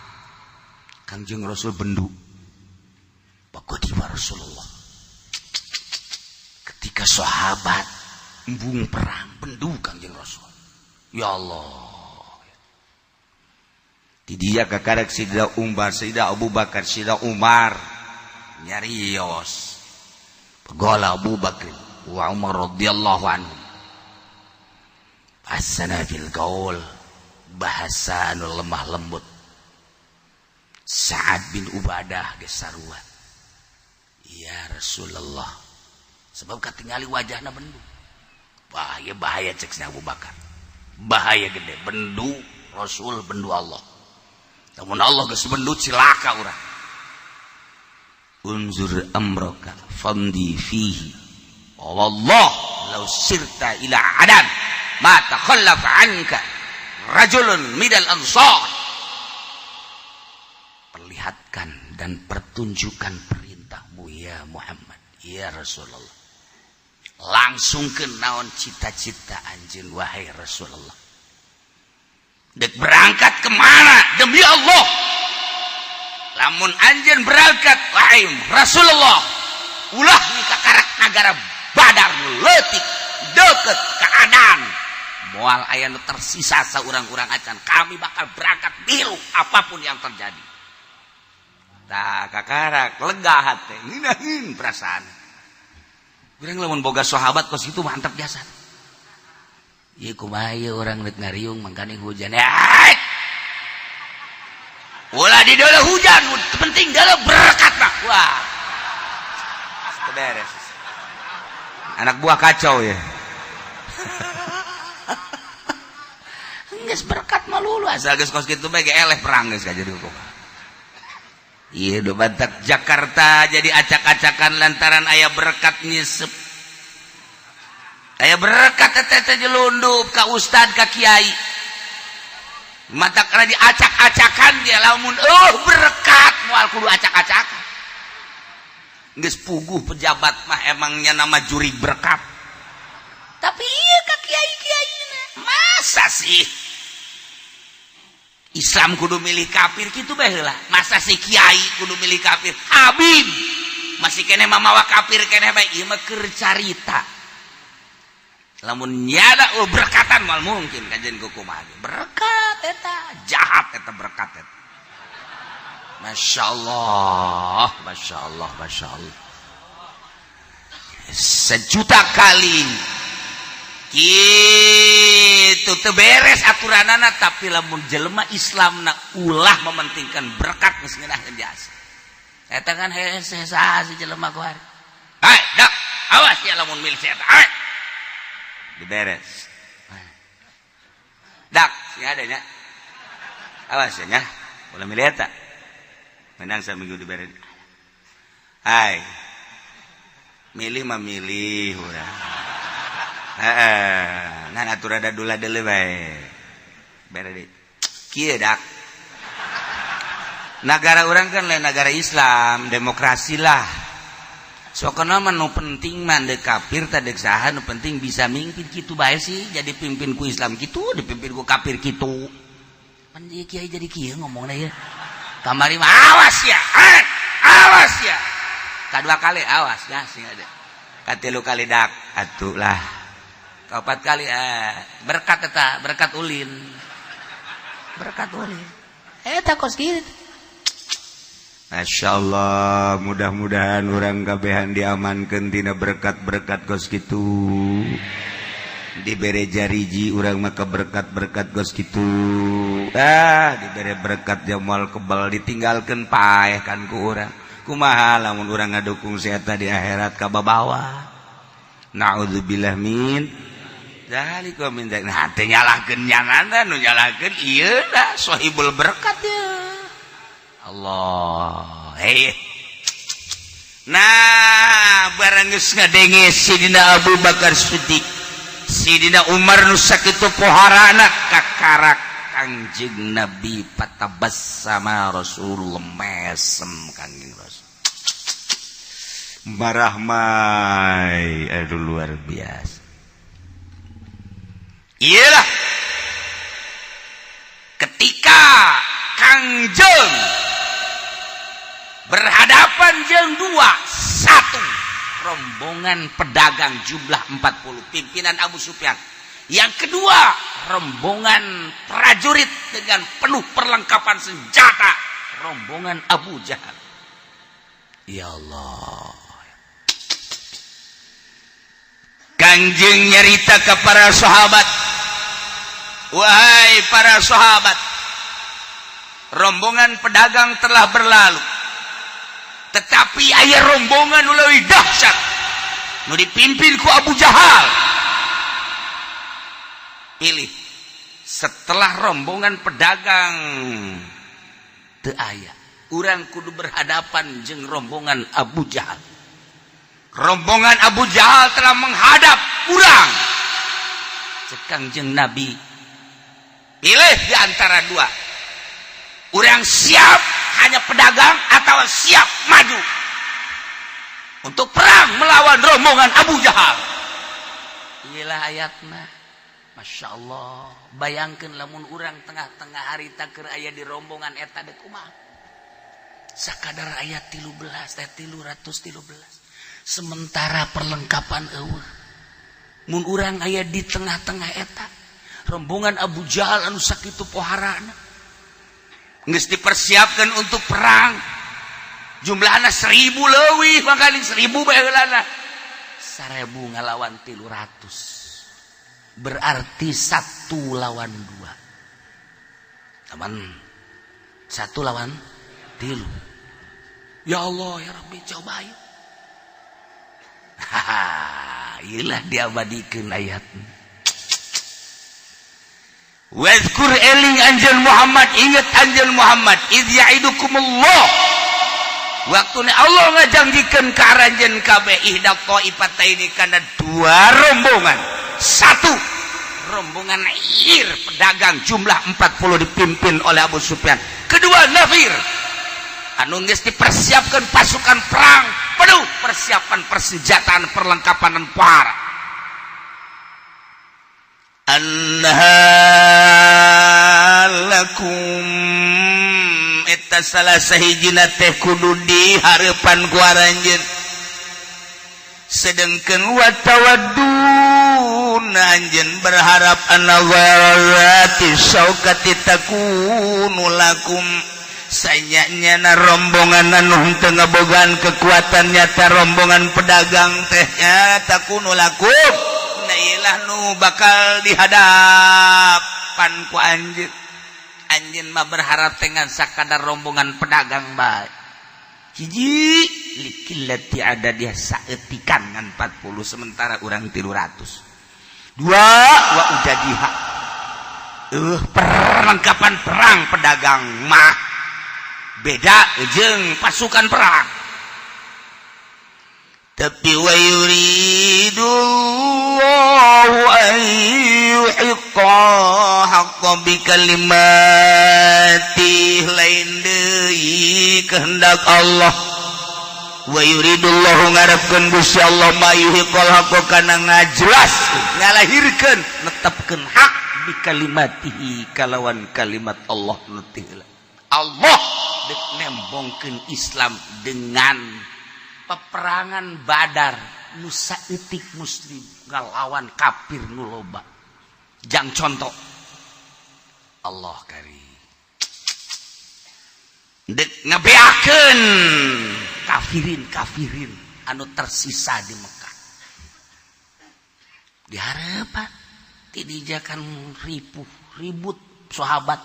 C: Kangjeng Rasul bendu. Bagodiwa Rasulullah ketika sahabat embung perang, bendu Kangjeng Rasul. Ya Allah. Di dia kakarek Sidina Umar, Sidina Abu Bakar, Sidina Umar nyarios. Qala Abu Bakar wa Umar radhiyallahu anhu, "Asana fil qaul," bahasa anu lemah lembut. Sa'ad bin Ubadah geus sarua. Ya Rasulullah, sebab katingali wajahna bendu. Bahaya bahaya cek Abu Bakar. Bahaya gede bendu Rasul, bendu Allah. Namun Allah geus bendu cilaka urang. Unzur amraka famdi fihi. Wallah law sirta ila adan ma takhallafa anka rajulun minal ansar. Perlihatkan dan pertunjukan perintahmu ya Muhammad, ya Rasulullah. Langsung ke naon cita-cita anjeun wahai Rasulullah. Dek berangkat kemana demi Allah. Lamun anjeun berangkat wahai Rasulullah, ulah ni kakarak nagara Badar leutik deket keadaan moal aya nu tersisa saurang-urang acan. Kami bakal berangkat biru apapun yang terjadi. Tah kakarak lega hate ngeunaheun perasaan. Urang lamun boga sahabat kos kitu mantap jasa. Ieu kumaha ieu urang rek ngariung mangkaning hujan. Hai. Ulah di dalam hujan, penting dalam berkat mah. Wah. Beres. Anak buah kacau ya. Geus berkat mah lulu asal geus kos kitu bae ge eleh perang geus ka jadi kumaha. Iya do bantak Jakarta jadi acak-acakan lantaran aya berkat nyisep. Aya berkat teh teh jelundup ka ustad ka kiai. Mata kana diacak-acakan dia lamun berkat moal kudu acak-acakan. Geus puguh pejabat mah emangnya nama juri berkat. Tapi iya ka kiai-kiai masa sih Islam kudu milih kafir kitu bae heula. Masa sih kiai kudu milih kafir? Habib masih keneh mamawa kafir keneh bae ieu mah keur carita. Lamun nyada berkatan moal mungkin kajian kumaha. Berkat eta jahat eta berkat eta. Masya Allah, Masya Allah, Masya Allah. Sejuta kali gitu teu beres aturanana, tapi lamun jelema Islamna ulah mementingkan berkat geus ngeunaheun jasa. Eta kan hese saha si jelema kuari. Hai, dak, awas ya lamun milih si eta. Hai. Diberes. Dak, sing ada nya. Awas ya nya. Ulah milih eta. Menang saminggu diberes. Hai. Milih mah milih urang. Heeh, ngan aturan ada dula deuleu bae. Bere deui. Kieu dak. Nagara urang kan lain negara Islam, demokrasi lah. Sokona mah nu penting mah deuk kafir tah deuk saha nu penting bisa mimpin kitu bae sih, jadi pimpin ku Islam kitu, dipimpin ku kafir kitu. Pan ieu kiai jadi kieu ngomongna ieu. Kamari mah awas ya, awas ya. Kadua kali awas ya sing ada. Katilu kali dak atuh lah. Kaopat kali berkat eta, berkat ulin. Berkat ulin. Eta kos kieu. Masya Allah, mudah-mudahan urang kabehan diamankeun tina berkat-berkat kos kitu. Dibere jariji urang maka berkat-berkat kos kitu. Ah, dibere berkat jamal kebal ditinggalkeun paeh kan ku urang. Kumaha lamun urang ngadukung si eta di akhirat ka babawa. Naudzubillah min dzalika min dzalik. Nah, teh nyalahkeun nyanana nu nyalahkeun ieu da sahibul berkat ya. Allah. Hei. Nah, barang geus ngadenge Sidina Abu Bakar Siddiq, Sidina Umar nu sakitu poharana kakarak Kangjeng Nabi patabassama Rasulullah mesem Kangjeng Rasul. Marahmai, aduh luar biasa. Iyalah. Ketika Kangjeng berhadapan jeung 2, 1 rombongan pedagang jumlah 40 pimpinan Abu Sufyan. Yang kedua rombongan prajurit dengan penuh perlengkapan senjata, rombongan Abu Jahal. Ya Allah. Kanjeng nyarita ke para sahabat, wahai para sahabat, Rombongan pedagang telah berlalu, tetapi aya rombongan nu leuwih dahsyat nu dipimpin ku Abu Jahal. Pilih, setelah rombongan pedagang teu aya, urang kudu berhadapan jeung rombongan Abu Jahal. Rombongan Abu Jahal telah menghadap urang. Cek Kangjeng Nabi, pilih di antara dua, urang siap hanya pedagang atau siap maju untuk perang melawan rombongan Abu Jahal. Inilah ayatna. Masya Allah, bayangkan lamun urang tengah-tengah harita keur aya di rombongan eta, dek kumaha? Sakadar ayat 13 teh, 313, sementara perlengkapan euweuh. Mun urang aya di tengah-tengah eta rombongan Abu Jahal anu sakitu poharana, geus dipersiapkan untuk perang, jumlahna 1.000 leuwih, mangkaning 1.000 bae heulana. 1.000 ngalawan 300, berarti satu lawan dua teman, satu lawan tilu. Ya Allah, ya Rabbi, coba yuk. Haha, ilah diabadikan ayat. Wadhkur, eling anjeun Muhammad, ingat anjeun Muhammad, idz ya'idukumullah, waktu Allah ngajanjikan ke aranjeun kabeh, ihda taifataini, kana dua rombongan. Satu rombongan ir, pedagang, jumlah 40, dipimpin oleh Abu Sufyan. Kedua, Nafir anu geus dipersiapkan pasukan perang penuh persiapan, persenjataan, perlengkapan, dan pohara. Anha lakum, eta salah sahijina teh kudu di hareupan ku aranjeun, sedangkan wa tawaddun, anjeun berharap, anna ghairati syaukati takunu lakum, sanyanya rombongan anu henteu ngabogaan kekuatan nyata, rombongan pedagang teh nya, takunu lakum, nah ilah nu bakal dihadapan ku anjeun. Anjeun mah berharap dengan sakadar rombongan pedagang bae. Hiji, liqillati ada dia, saeutikan ngan 40, sementara urang 300. Dua, wa ujadiha, perlengkapan perang pedagang mah beda jeung pasukan perang. Tapi wa yuridullahu an yuhiqqa haqqa bikalimati, lain deui kehendak Allah. Wa yuridullahu, ngarepkeun Gusti Allah, ma yuhiqqal haqqa, kana ngajelas, ngalahirkeun, netepkeun hak, bikalimatihi, kalawan kalimat Allah nu Allah dek nembongkeun Islam dengan peperangan Badar nu saeutik muslim ngalawan kafir nu loba. Jang contoh Allah kari dek ngabeakeun kafirin kafirin anu tersisa di Mekah. Di harapan tidijakan ripuh ribut sahabat,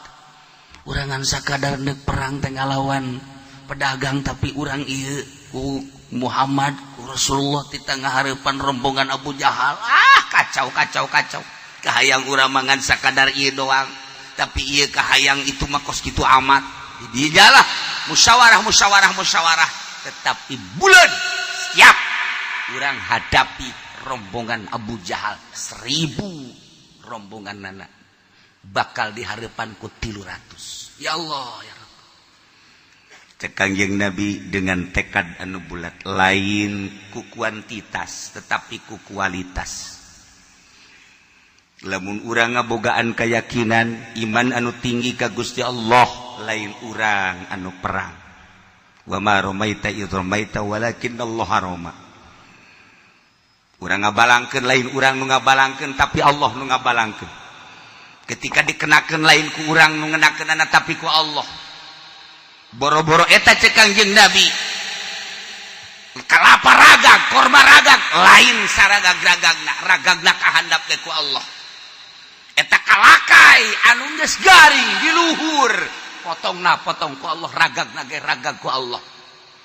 C: urangan sakadar dek perang teh ngalawan pedagang, tapi urang ieu ku Muhammad, ku Rasulullah di tengah harapan rombongan Abu Jahal. Ah, kacau, kacau, kacau. Kahayang urang mangan sakadar ieu doang, tapi ieu kahayang itu mah kos kitu amat. Dijalah musyawarah, musyawarah, musyawarah, tetapi bulan siap urang hadapi rombongan Abu Jahal. 1.000 rombongan nana bakal dihadapan ku 300. Ya Allah, ya Rabb. Cek Kangjeng Nabi, dengan tekad anu bulat, lain ku kuantitas tetapi ku kualitas. Lamun urang ngabogaan keyakinan iman anu tinggi ka Gusti Allah, lain urang anu perang. Wa ma ramaita idz ramaita walakin Allah rama. Urang ngabalangkeun, lain urang nu ngabalangkeun, tapi Allah nu ngabalangkeun. Ketika dikenakeun, lain ku urang nu ngenakeunana, tapi ku Allah. Boro-boro eta, cek Kangjeng Nabi, kalapa ragag, korma ragag, lain saragag ragagna, ragagna kahandap ku Allah. Eta kalakai anu geus garing di luhur. Potongna potong ku Allah, ragagna ge ragag ku Allah.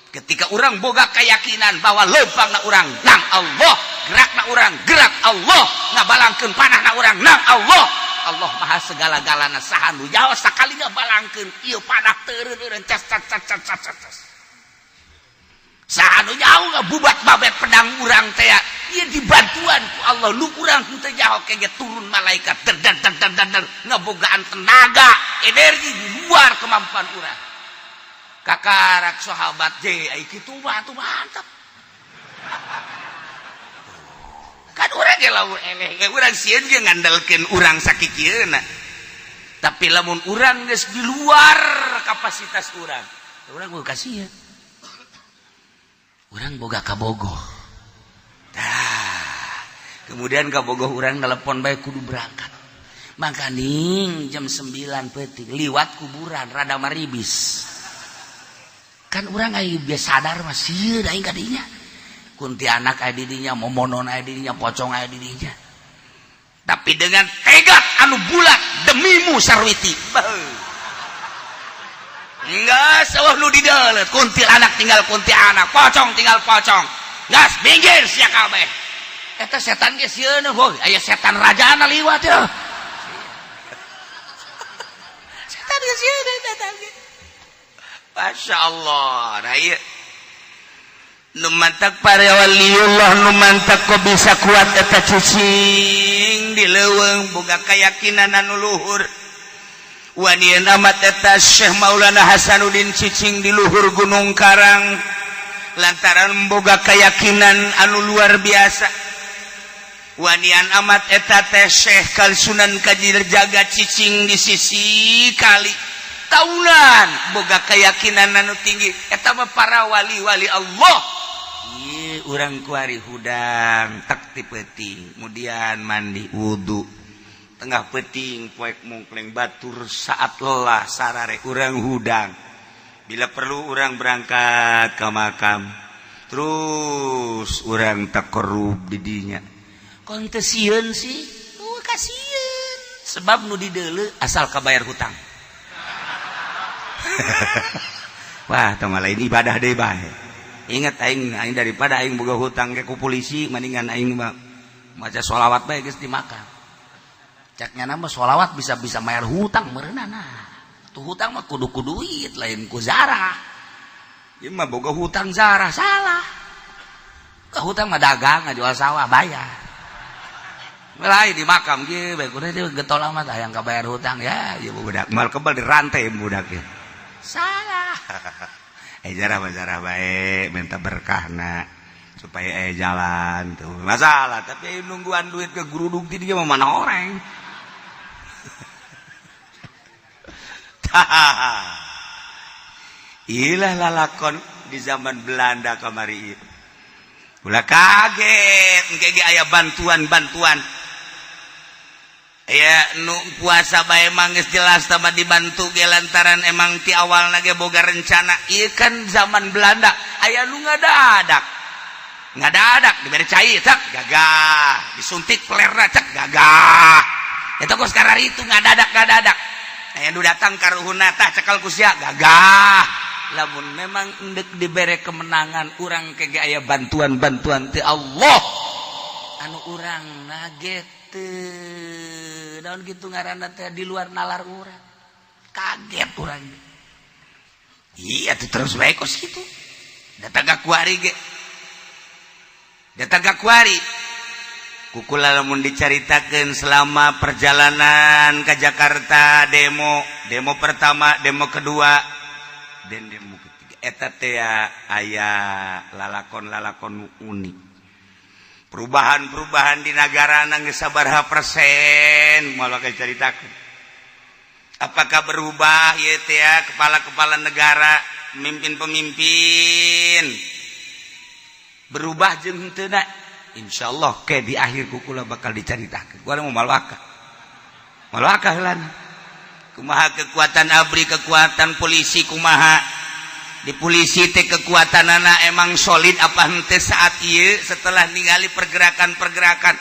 C: Ketika urang boga keyakinan bahwa lempangna urang nang Allah, gerakna urang gerak Allah, ngabalangkeun panahna urang nang Allah. Allah maha segala-galana, saha nu nyaho sakali ngabalangkeun ieu panah teureun cas cas cas cas cas cas. Saha nu nyaho ngabubat babet pedang urang teh ieu dibantuan ku Allah. Nu urang henteu nyaho kege turun malaikat der der der der der ngabogaan tenaga energi di luar kemampuan urang. Kakarak sahabat je ai kitu mah atuh mantap. Kan urang ge lamun eleh ge urang sieun ge ngandalkeun urang sakikieuna. Tapi lamun urang geus di luar kapasitas urang, urang boga kasieun. Urang boga kabogoh. Tah, kemudian kabogoh urang telepon bae kudu berangkat. Makaning jam 9 peuting liwat kuburan rada maribis. Kan urang aya biasa sadar mah sieun aing ka dinya. Kuntianak aya di dinya, momonon aya di dinya, pocong aya di dinya. Tapi dengan tekad anu bulat demimu Sarwiti. Enggak, sawah nu dideuleut, kuntilanak tinggal kuntilanak, pocong tinggal pocong. Gas minggir sia kabeh. Eta setan ge sieun heuh, aya setan rajana liwat ya. Setan ge sieun eta ge. Masya Allah, nah iya. Nu mantak para waliullah, nu mantak kok bisa kuat eta cicing di leuweung boga keyakinan anu luhur. Wanian amat eta Syekh Maulana Hasanuddin cicing di luhur Gunung Karang lantaran boga keyakinan anu luar biasa. Wanian amat eta teh Syekh Kalsunan Kajir jaga cicing di sisi kali taunan boga keyakinan anu tinggi. Eta mah para wali-wali Allah. Ieu urang kuari hudang tak ti peuting, kemudian mandi wudu tengah peuting poek mungkleng batur saat lelah sarare urang hudang. Bila perlu urang berangkat ke makam, terus urang takorub di dinya. Kon teu sieun sih? Oh, kasieun. Sebab nu dideuleu asal kabayar hutang. Wah, tong lain ibadah deui bae. Ingat aing, aing daripada aing boga hutang ke ku polisi mendingan aing mah maca sholawat bae geus dimakan. Caknya nama sholawat bisa-bisa bayar hutang meureunana. Tuh hutang mah kudu ku duit lain ku zarah. Ieu mah boga hutang zarah salah. Ke hutang mah dagang ngajual sawah bayar. Lain di makam ge bae kudu teh getol amat hayang kabayar hutang ya ieu budak mal kebal dirantai budak ya. Salah. Jarah jarah bae minta berkahna supaya jalan tuh masalah, tapi nungguan duit ke geruduk ti dia mah mana orang. Ilah lalakon di zaman Belanda kamari ieu. Ulah kaget engke ge aya bantuan-bantuan. Ya nu puasa bae emang geus jelas tama dibantu ge lantaran emang ti awalna ge boga rencana. Ieu kan zaman Belanda aya nu ngadadak. Ngadadak dibere cai cek gagah, disuntik pelerna cek gagah. Eta kos kararitu ngadadak-ngadadak. Aya nu datang karuhunna tah cekal ku sia gagah. Lamun memang endek dibere kemenangan urang ke ge aya bantuan-bantuan ti Allah. Anu urang naget daun gitu ngaranna teh di luar nalar urang. Kaget urang. Iya tuh terus bae kos kitu. Datang ka kuari ge. Datang ka kuari. Kukula lamun dicaritakeun selama perjalanan ke Jakarta demo, demo pertama, demo kedua, dan demo ketiga. Eta teh aya lalakon-lalakon unik. Perubahan-perubahan di negara nangis sabaraha persen malah caritakeun. Apakah berubah ieu teh kepala-kepala negara, pemimpin-pemimpin berubah jeung henteu na? Insyaallah ke di akhir kukula bakal dicaritakeun. Gua mau malwaka. Malwaka heulana. Kumaha kekuatan ABRI, kekuatan polisi kumaha? Di polisi teh kekuatanana emang solid apa henteu saat ieu setelah ningali pergerakan-pergerakan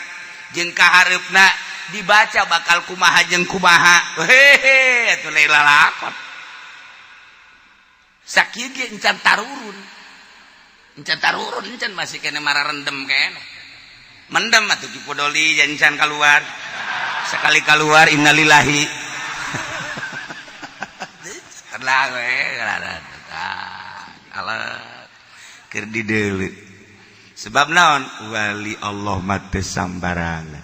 C: jeung kahareupna dibaca bakal kumaha jeung kumaha. Hehe, atuh lain lalakon.
A: Sakieu ge encan tarurun. Encan tarurun encan masih kene mararendem kene. Mendem atuh Ki Podoli encan keluar. Sekali keluar innalillahi. Tenang we, alat keur dideuleu. Sebab naon? Wali Allah mah teu sambarangan.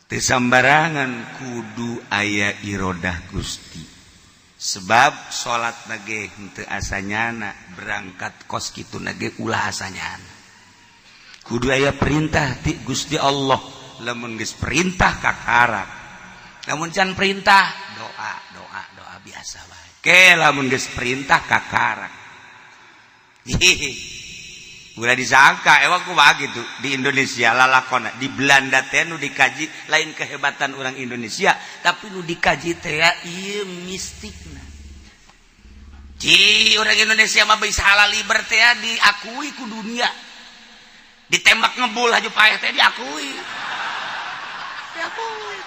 A: Teu sambarangan kudu aya irodah Gusti. Sebab salat nage henteu asanyana, berangkat kos kitu nage ulah asanyana. Kudu aya perintah ti Gusti Allah. Lamun geus perintah kakarak. Lamun can perintah doa doa doa biasa bae. Ke lamun geus perintah kakarak. Hihi. Ulah disangka ewang kumaha gitu di Indonesia lalakona, di Belanda teh nu dikaji lain kehebatan orang Indonesia, tapi nu dikaji teh ieu mistikna. Ci orang Indonesia mah bisa halal liber teh diakui ku dunia. Ditembak ngebul aja paeh teh diakui. Diakui.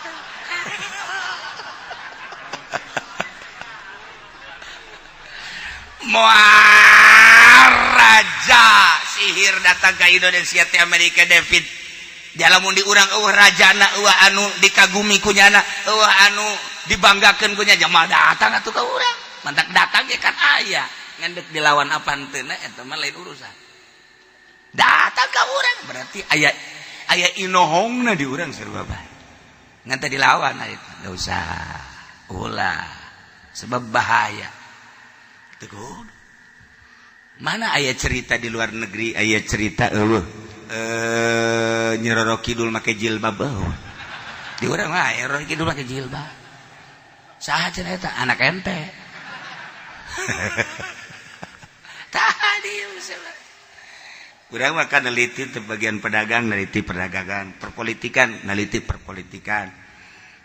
A: Moal raja sihir datang ke Indonesia teh Amerika David. Lamun di urang eueuh rajana eueuh anu dikagumi ku nyana, eueuh anu dibanggakeun ku nya, jamaah datang atuh ka urang. Mantak datang ge kan aya, ngan deuk dilawan apa henteu eta mah lain urusan. Datang ka urang berarti aya aya inohongna di urang sarua bae. Ngan teh dilawan aya enggak usah. Ulah sebab bahaya. Teu kudu. Mana aya cerita di luar negeri, aya cerita eueuh Nyi Roro Kidul make jilbab eueuh. Di urang mah Nyi Roro Kidul make jilbab. Saha cenah eta? Anak ente. Tah dieu urang mah kan neliti teh bagian pedagang, neliti perdagangan, perpolitikan, neliti perpolitikan.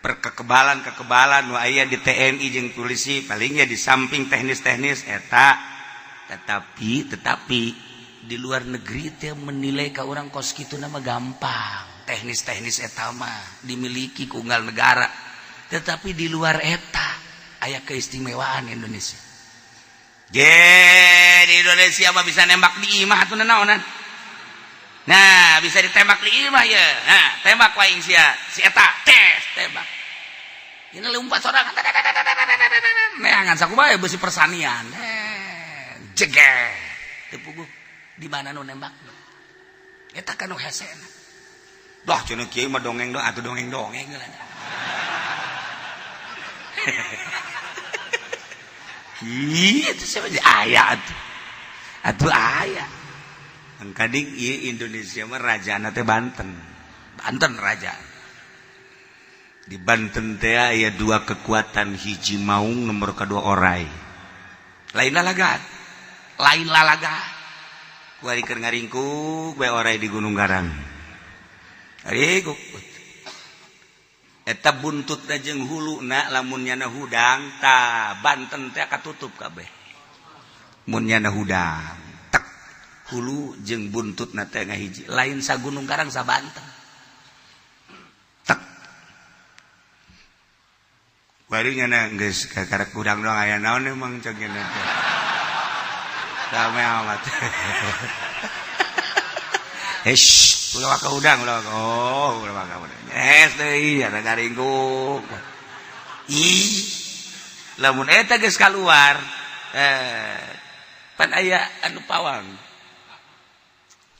A: Perkekebalan-kekebalan nu aya di TNI jeung polisi palingnya di samping teknis-teknis eta. Tetapi di luar negeri teh menilai ka urang kos kitu nama gampang. Teknis-teknis eta mah dimiliki ku unggal negara. Tetapi di luar eta aya keistimewaan Indonesia. Ge di Indonesia mah bisa nembak di imah atuh naonan. Nah, bisa ditembak di imah ya. Nah, tembak wae sia. Si eta tes tembak. Ini lompat sorangan. Neangan sakumaha beusi persanian. Jeger. Teu puguh di mana nu nembak. Eta kan nu hesena. Dah cenah kieu mah dongeng dong atuh dongeng-dongeng lah. Itu siapa aya atuh. Atuh aya. Angkading ieu Indonesia mah rajana teh Banten. Banten raja. Di Banten teh aya dua kekuatan, hiji maung nomor kedua orai. Lain lalaga. Lain lalaga. Kuari keur ngaringkuk bae orai di Gunung Garang. Ngaringkuk. Eta buntutna jeung huluna lamun nyana hudang ta Banten teh katutup kabeh. Mun nyana hudang tek hulu jeung buntutna teh ngahiji, lain sa Gunung Karang sa Banten. Tek. Bari nyana geus kakarek hudang doang aya naon emang cek nyana teh. Rame amat. Eish, ulah ka hudang, ulah ka. Oh, ulah ka hudang. Es deui aya ngaringkuk. Ih. Lamun eta geus kaluar, pan aya anu pawang.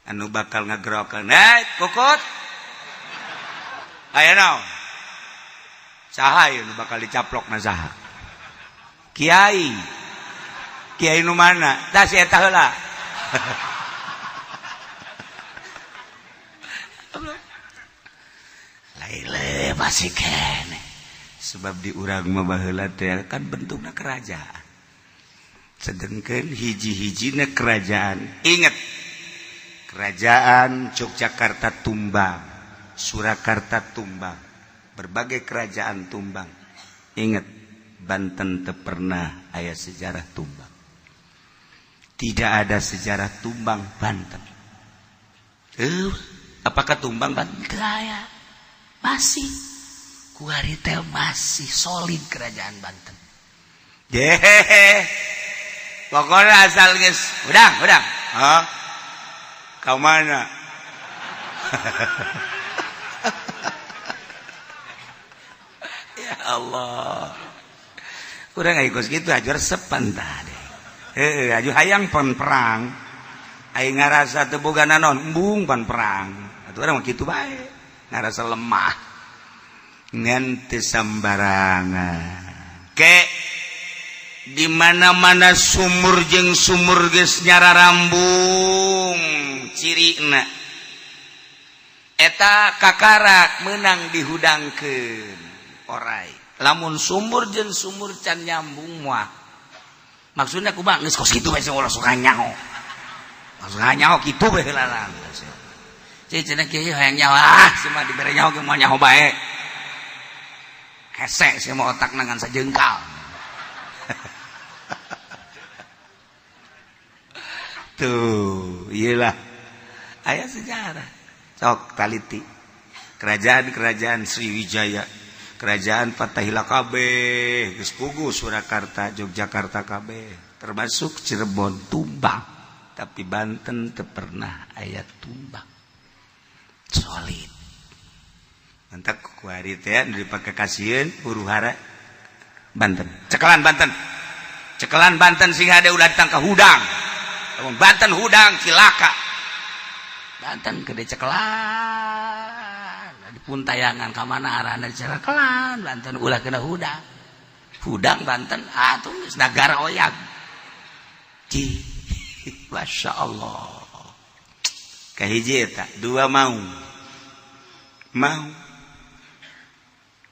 A: Anu bakal ngagerokeun. Eh, kokot. Aya naon? Saha ieu nu bakal dicaplokna saha? Kiai. Kiai nu mana? Tah si eta heula. Laile masih kene. Sebab di urang mah baheula teh kan bentukna kerajaan. Sedengkeun hiji-hijina kerajaan. Ingat, kerajaan Yogyakarta tumbang, Surakarta tumbang, berbagai kerajaan tumbang. Ingat, Banten teu pernah aya sejarah tumbang. Tidak ada sejarah tumbang Banten. Apakah tumbang Banten? Aya. Masih. Kuari teh masih solid kerajaan Banten. Jehehe. Pokoknya asal geus hudang, hudang. Hah? Ka mana? Ya Allah. Urang ikut kitu aju resep pan tadi. Heueuh, aju hayang pan perang. Aing ngarasa teu boga naon, embung pan perang. Atuh urang mah kitu bae. Ngarasa lemah. Ngan teu sambarangan. Ke di mana-mana sumur jeung sumur geus nyararambung cirina. Eta kakarak menang dihudangkeun orai. Lamun sumur jeung sumur can nyambung mah. Maksudna kumaha geus kos kitu bae ulah suka nyaho. Suka nyaho kitu bae heula. Ceu cenah kieu hayang nyaho, ah sia dibere nyaho ge moal nyaho bae. Hese sia mah otakna ngan sajengkal. Tuh, iyalah. Aya sejarah. Sok taliti. Kerajaan-kerajaan Sriwijaya, kerajaan Fatahila kabeh, geus puguh Surakarta, Yogyakarta kabeh, termasuk Cirebon tumbang. Tapi Banten teu pernah aya tumbang. Solid. Mantak kuari teh nu dipake kasieun huru hara Banten. Cekelan Banten. Cekelan Banten sing hade ulah ditangka hudang. Lamun Banten hudang cilaka. Banten gede cekelan. Dipuntayangan ka mana arahna dicekelan Banten ulah kena hudang. Hudang Banten atuh geus nagara oyag. Ji, Masya Allah. Kahiji eta, dua mau. Mau.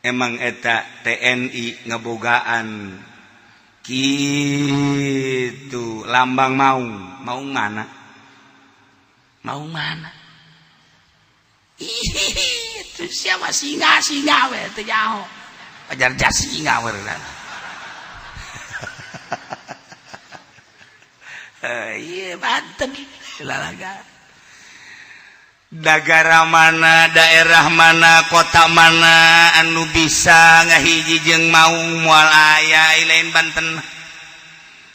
A: Emang eta TNI ngebogaan gitu lambang maung. Maung mana? Maung mana? Ih, itu siapa singa singa we teu nyaho. Ajar jas singa we. Iya Banten lalaga. Negara mana, daerah mana, kota mana anu bisa ngahiji jeung maung moal aya lain Banten.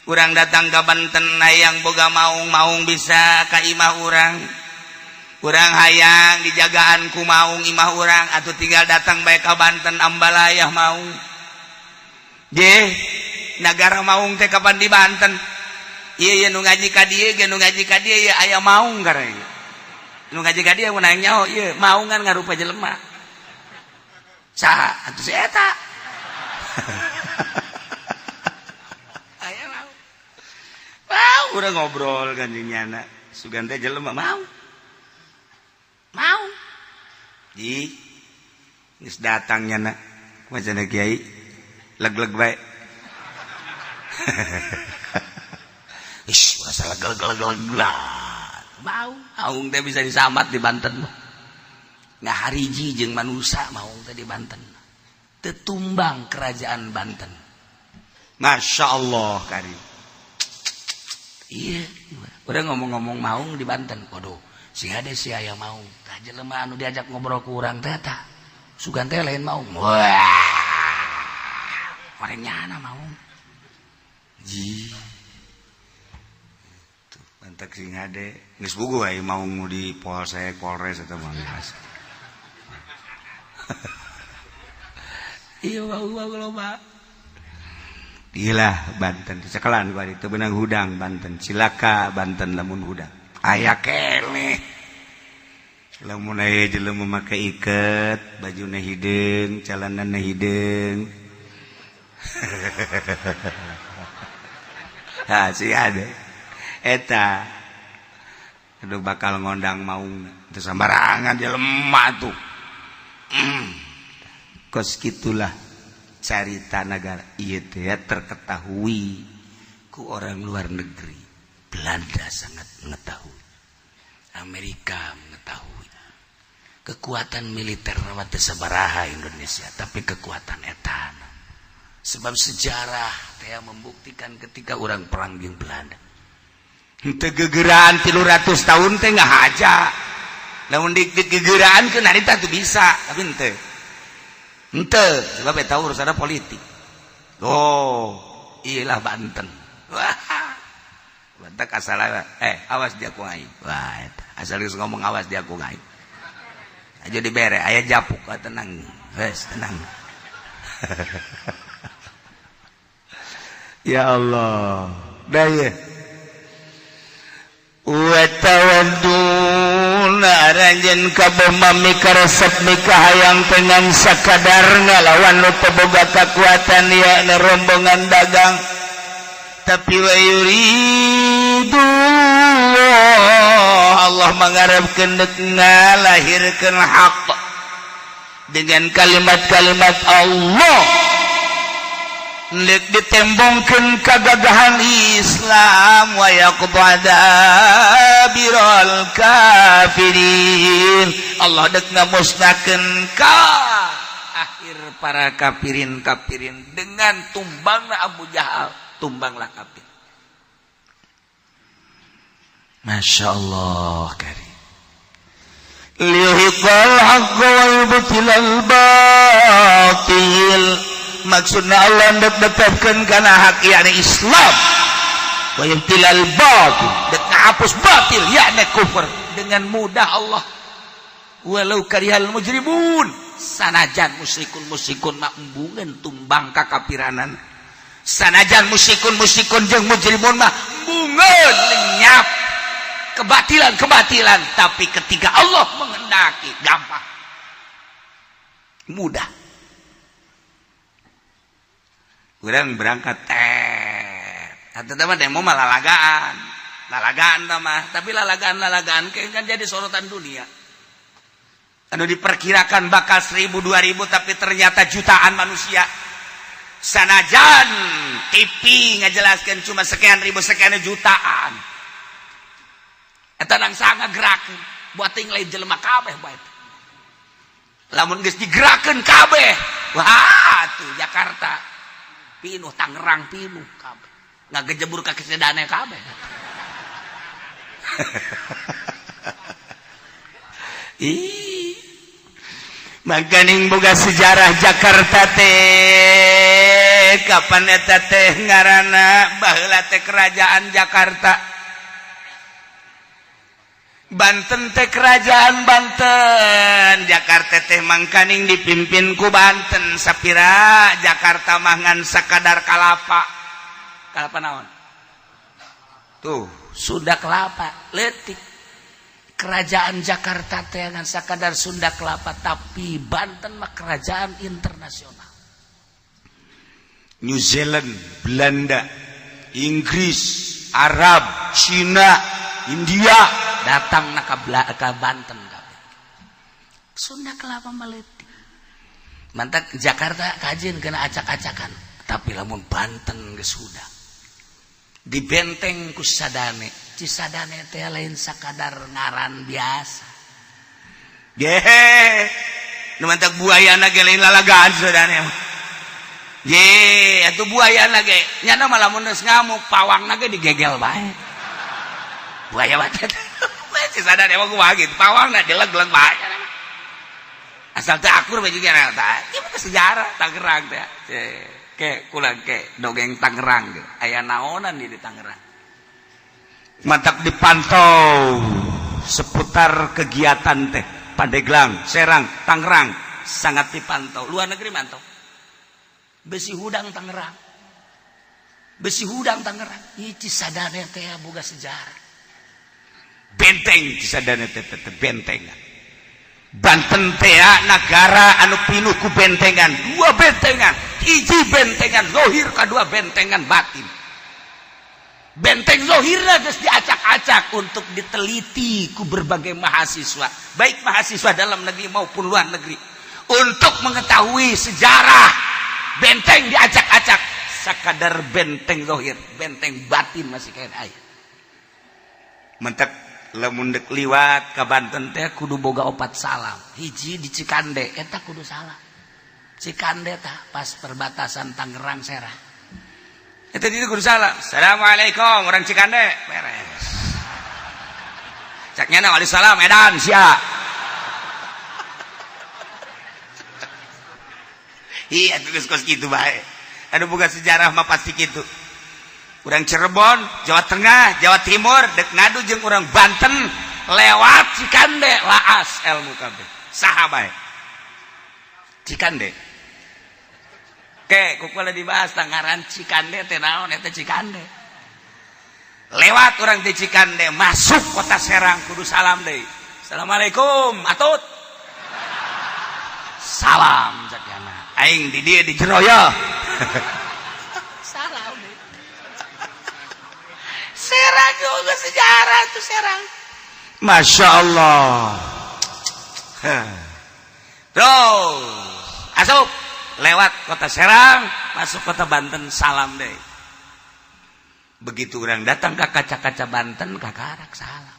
A: Urang datang ka Banten hayang boga maung, maung bisa ka imah urang. Urang hayang dijagaan ku maung imah urang atuh tinggal datang bae ka Banten ambalayah maung. Je, nagara maung teh kapan di Banten? Ieu ye nu ngaji ka dieu ge nu ngaji ka dieu ye aya maung karena. Nu ngaji ka dieu mun hayang nyaho ieu maungan ngarupa jelema. Saha atuh si eta? Aya mau. Mau urang ngobrol kan jeung nyana. Sugan teh jelema mau. Mau. Ji geus datang nyana. Kumaha cenah kiai? Leg-leg bae. Ish, rasa leg-leg-leg. Mau, maung teh bisa disambat di Banten mah. Ngahariji jeung manusa maung teh di Banten. Tetumbang kerajaan Banten. Masya Allah kari. Iya, udah ngomong-ngomong maung di Banten. Waduh, si hade si aya maung. Tah jelema anu diajak ngobrol ku urang teh tah. Sugan teh lain maung. Wah. Mare nyana maung. Ji. Mantak sing hade geus bugu aya maung di Polsek, Polres eta mah biasa. Iya maung loba. Gila Banten cekelan ku teu beunang hudang Banten, cilaka Banten lamun hudang. Aya keneh. Lamun aya jelema make iket, bajuna hideung, calanana hideung. Ha si hade. Eta aduh bakal ngondang maung teu sambarangan dia lemah tuh. Kos kitulah carita negara ieu teh terketahui ku orang luar negeri. Belanda sangat mengetahui, Amerika mengetahui kekuatan militer mah teu sabaraha Indonesia, tapi kekuatan etana. Sebab sejarah teh membuktikan ketika orang perang jeung Belanda henteu gegeraan 300 tahun teh ngahaja. Lamun digegeraan ke narita tuh bisa, tapi henteu. Henteu sebab eta urusanna politik. Oh, iyalah Banten. Wah. Batak asal awas dia ku aing. Wah eta asal geus ngomong awas dia ku aing. Aja dibere aya japuk tenang. Wes tenang. Ya Allah. Dah ye. Wa tawadduna aranjeun kabeh mami karesep mikahayang dengan sakadar ngalawan nu teu boga kakuatan ya rombongan dagang tapi wa yuridu Allah mangarepkeun deuk ngalahirkeun hak dengan kalimat-kalimat Allah deuk ditembongkeun kagagahan Islam wa yaqta dabiral kafirin. Allah deuk ngamusnahkeun ka akhir para kafirin-kafirin dengan tumbangna Abu Jahal, tumbanglah kafir. Masya Allah karim. Liyuhiqal haqqa wa yubtilal batil. Maksudna Allah ndek netepkeun kana hak yakni Islam, wa yubtilal batil, dek ngahapus batil yakni kufur dengan mudah Allah. Walau karihal mujrimun, sanajan musyrikun-musyrikun mah embungeun tumbang kakapiranan, sanajan musyrikun-musyrikun jeung mujrimun mah embungeun lenyap kebatilan-kebatilan, tapi ketika Allah menghendaki gampang, mudah. Kurang berangkat atau mah demo mah lalagaan, lalagaan mah, tapi lalagaan-lalagaan kan jadi sorotan dunia. Anu diperkirakan bakal 1000 2000 tapi ternyata jutaan manusia. Sanajan TV ngajelaskan cuma sekian ribu sekian jutaan. Eta nang sangat gerakeun buat ting lain jelema kabeh bae. Lamun geus digerakkeun kabeh, wah tuh Jakarta pinuh, Tangerang pinuh kabeh. Ngagejebur ka Cisadane kabeh. Ih. Makaning boga sejarah Jakarta teh kapan eta teh ngaranna baheula teh kerajaan Jakarta. Banten teh kerajaan Banten, Jakarta teh mangkaning dipimpin ku Banten sapira Jakarta mah ngan sakadar kalapa. Kalapa naon? Tuh, Sunda kelapa leutik. Kerajaan Jakarta teh ngan sakadar Sunda kelapa, tapi Banten mah kerajaan internasional. New Zealand, Belanda, Inggris, Arab, Cina, India datang na ka Banten kabeh. Sunda kelapa meletik. Mantak Jakarta kajin kena acak-acakan, tapi lamun Banten geus sudah dibenteng ku Cisadane. Cisadane teh lain sakadar ngaran biasa. Gehe, nu mantak buayana ge lain lalagaan Cisadane. Ye, atuh buayana ge nyana mah lamun geus ngamuk pawangna ge digegel bae. Buaya mah teh Cisadane mah kumaha kitu, pawangna dileg-leg bae. Asal teh akur bae juga tah. Ieu mah sejarah Tangerang teh. Ke kula ke dongeng Tangerang ge. Aya naonan di Tangerang. Mantap dipantau seputar kegiatan teh Pandeglang, Serang, Tangerang sangat dipantau. Luar negeri mantau. Besi hudang Tangerang. Besi hudang Tangerang. Ieu Cisadane teh boga sejarah. Benteng Cisadane teh benteng. Banten teh nagara anu pinuh ku bentengan, dua bentengan, hiji bentengan zohir kadua bentengan batin. Benteng zohirna geus diacak-acak untuk diteliti ku berbagai mahasiswa, baik mahasiswa dalam negeri maupun luar negeri, untuk mengetahui sejarah. Benteng diacak-acak, sakadar benteng zohir, benteng batin masih kayak aya. Mentek lamun dek liwat ka Banten teh kudu boga opat salam. Hiji di Cikande eta kudu salam. Cikande tah pas perbatasan Tangerang Serang. Eta itu kudu salam. Assalamualaikum orang Cikande. Beres. Cak nyana waalaikumsalam edan sia. Iya tugas kos kitu bae. Anu boga sejarah mah pasti kitu. Urang Cirebon, Jawa Tengah, Jawa Timur dek ngadu jeung urang Banten lewat Cikande laas ilmu kabeh. Saha bae? Cikande. Ke ku kula dibahas ngaran Cikande teh naon eta Cikande. Lewat orang di Cikande masuk kota Serang kudu salam deui. Assalamualaikum atut. Salam cakana. Aing di dieu di jero ya. Salam deui. Serang juga sejarah tuh Serang. Masya Allah. Terus asup lewat kota Serang masuk kota Banten salam deh. Begitu orang datang ke kaca-kaca Banten kakarak salam.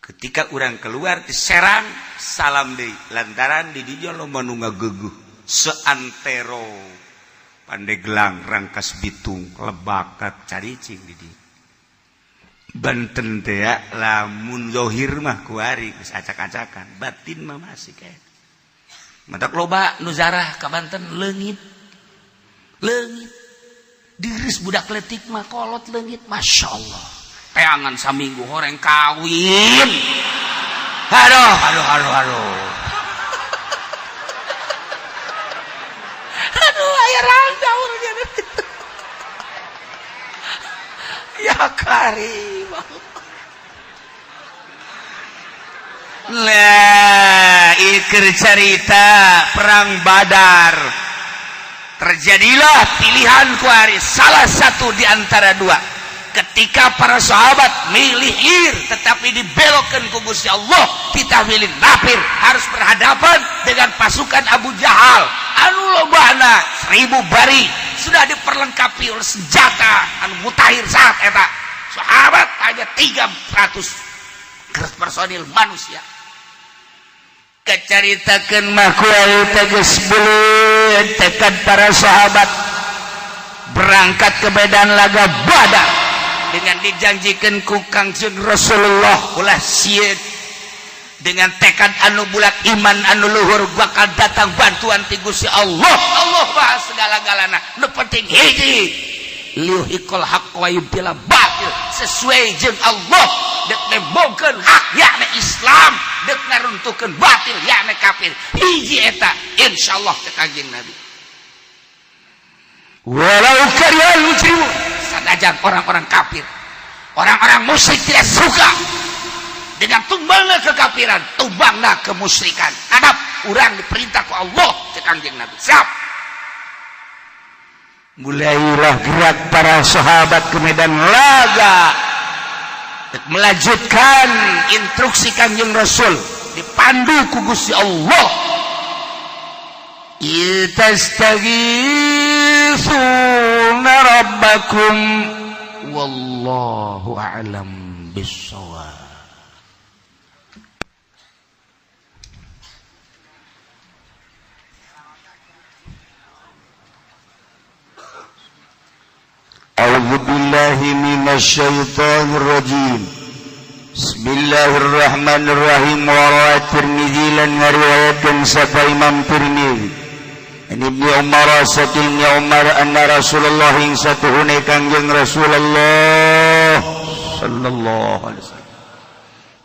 A: Ketika orang keluar di Serang salam deh, lantaran di dinya loba nu ngageugeuh seantero Pandeglang, Rangkas Bitung, Lebakat, caricing di dieu. Banten teh ya, lamun zohir mah kuari geus acak-acakan, batin mah masih kayak. Matak loba nu zarah ka Banten leungit. Leungit. Diris budak letik mah kolot leungit, Masya Allah. Teangan saminggu horeng kawin. Aduh, aduh, aduh, aduh. Aduh, aya rangda urang. Ya karim. Lah, iker cerita perang Badar. Terjadilah pilihan kuari salah satu di antara dua. Ketika para sahabat milih ir tetapi dibelokkan ku Gusti Allah, kita milih nafir, harus berhadapan dengan pasukan Abu Jahal anu lobana 1000 bari sudah diperlengkapi oleh senjata anu mutakhir saat eta. Sahabat hanya 300 personil manusia. Kecaritakeun mah kuari teh geus beuleut tekad para sahabat berangkat ke medan laga Badar dengan dijanjikan ku Kangjeng Rasulullah ulah sieun, dengan tekad anu bulat, iman anu luhur, bakal datang bantuan ti Gusti Allah. Allah bahas segala-galana, nu penting hiji liyuhiqqal haqq wa yubtila batil, sesuai jeung Allah dek nembongkeun hak yakni Islam, dek ngaruntuhkeun batil yakni kafir. Hiji eta insyaallah cek Kangjeng Nabi, walau karihal mujrimun, sanajan orang-orang kafir, orang-orang musyrik tidak suka dengan tumbangna kekafiran, tumbangna kemusyrikan. Adab urang diperintah ku Allah cek Kangjeng Nabi. Siap. Mulailah gerak para sahabat ke medan laga melanjutkan instruksi Kangjeng Rasul dipandu ku Gusti Allah. Istaghithuna rabbakum wallahu a'lam bissawab.
E: A'udzu billahi minasyaitonir rajim. Bismillahirrahmanirrahim. Wa rawi Tirmizi lan ngariwayatkeun sapa Imam Tirmizi. An Ibnu Umar saking Umar anna Rasulullah ing satuhune Kangjeng Rasulullah sallallahu alaihi wasallam.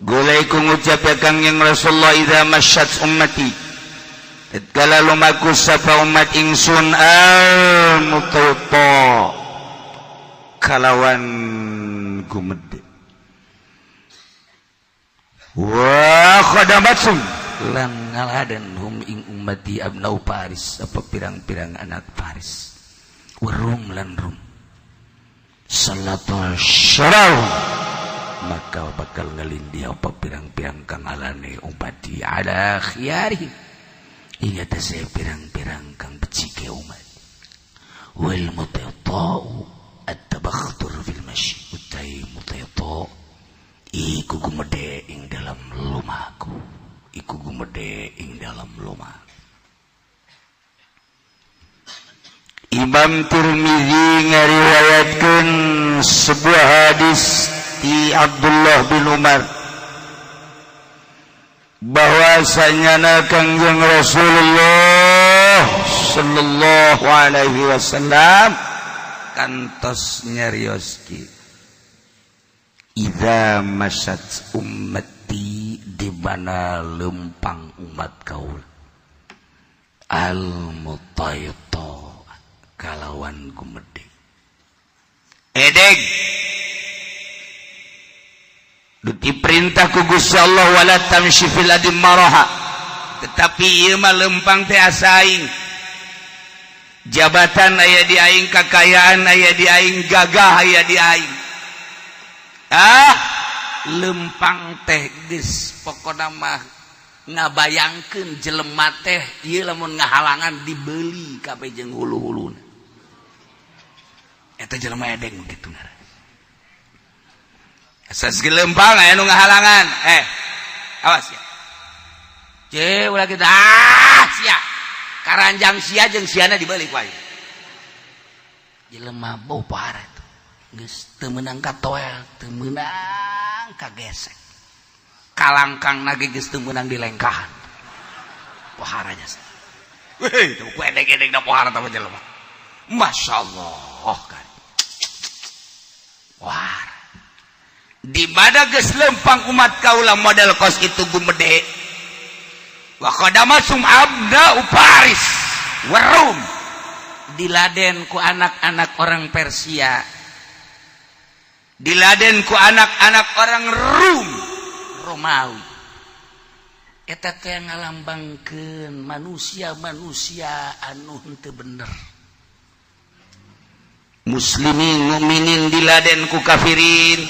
E: Gulai ku ngucap ya Kangjeng Rasulullah, idza masyat ummati, tatkala lumaku sapa umat ingsun al mutawta kalawan gumede wa khadamatsum
A: lan ngaladen hum ing ummati abnau Paris apa pirang-pirang anak Paris warum lan rum salatu syarau maka bakal ngalindih apa pirang-pirang kang alane ummati ala khiyari ing atase pirang-pirang kang becike umat wal mutata'u at-tabakhtur fil masyi utai mutayta iku gumede ing dalam lumaku, iku gumede ing dalam lumaku.
E: Imam Tirmizi ngariwayatkeun sebuah hadis ti Abdullah bin Umar bahwasanya Kangjeng Rasulullah sallallahu alaihi wasallam
A: Kantos nyarioski idza masat ummati, di mana lempang umat kaula, al mutayta kalawan gumede edeg diperintah ku Gusti Allah wala tamshi fil ardi maraha, tetapi ieu mah lempang teh asa aing, jabatan aya di aing, kakayaan aya di aing, gagah aya di aing, ah lempang teh geus pokona mah ngabayangkeun jelema teh ieu lamun ngahalangan dibeli kabeh jeung hulu-huluna. Eta jelema edeng kitu ngaran. Asas lempang aya nu ngahalangan, awas ya. Ce ulah kita ah sia. Karanjang sia jeung siana dibalik wae. Jelema bau parah tuh. Geus teu meunang ka toel, teu meunang ka gesek. Kalangkang nage geus teu meunang dilengkahan. Poharanya. Weh, teu ku edeg-edeg da pohara tah jelema. Masyaallah kan. Wah. Di mana geus lempang umat kaula model kos itu gumede. Wa qadamasum abna Paris warum,
C: diladen ku anak-anak orang Persia,
A: diladen ku anak-anak orang Rum,
C: Romawi. Eta teh ngalambangkeun manusia-manusia anu henteu bener.
A: Muslimin mukminin diladen ku kafirin,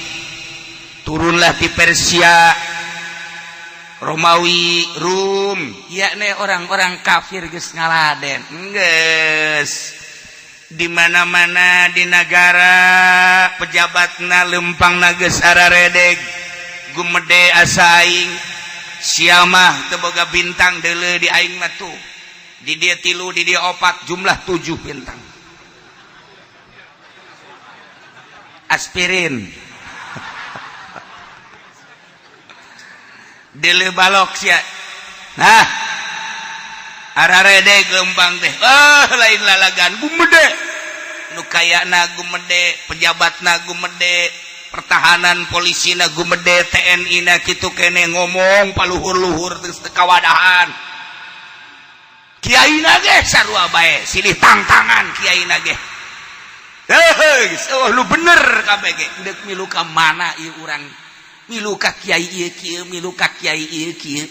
A: turunlah di Persia, Romawi, Rum,
C: yakni orang-orang kafir geus ngaladen.
A: Geus di mana-mana di negara pejabatna lempang geus araredeg, gumede asa aing, sia mah teu boga bintang, deuleu di aing mah tuh di dia 3, di dia 4, jumlah 7 bintang. Aspirin deuleu balok sia. Nah, araredeg lempang teh, oh lain lalagan gumede, nu kayana gumede, pejabatna gumede, pertahanan polisina gumede, TNI na kitu kene ngomong paluhur-luhur geus teu kawadahan. Kiaina ge sarua bae, silih tangtangan kiaina ge. Heuh, oh lu bener kabeh ge, deuk milu ka mana ieu urang? Milu ka kiai ieu kieu, milu ka kiai ieu kieu.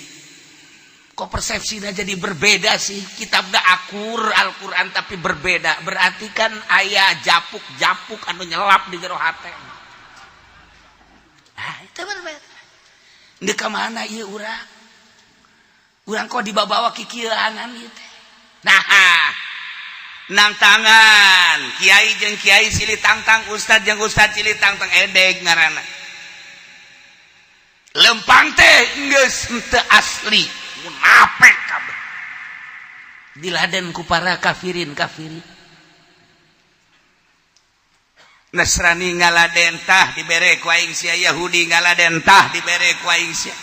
C: Kok persepsinya jadi berbeda sih? Kitabna akur Al-Qur'an tapi berbeda. Berarti kan aya japuk-japuk anu nyelap di jero hate. Nah, itu berbeda. Deuk ka mana ieu urang? Urang kok dibawa kikieuanan ieu teh.
A: Nah, nang tangan kiai jeung kiai silih tangtang, ustad jeung ustad silih tangtang, edeg ngaranna. Lempang teh geus henteu asli, munafik kabeh.
C: Diladen ku para kafirin kafirin.
A: Nasrani ngaladen tah dibere ku aing sia, Yahudi ngaladen tah dibere ku aing sia.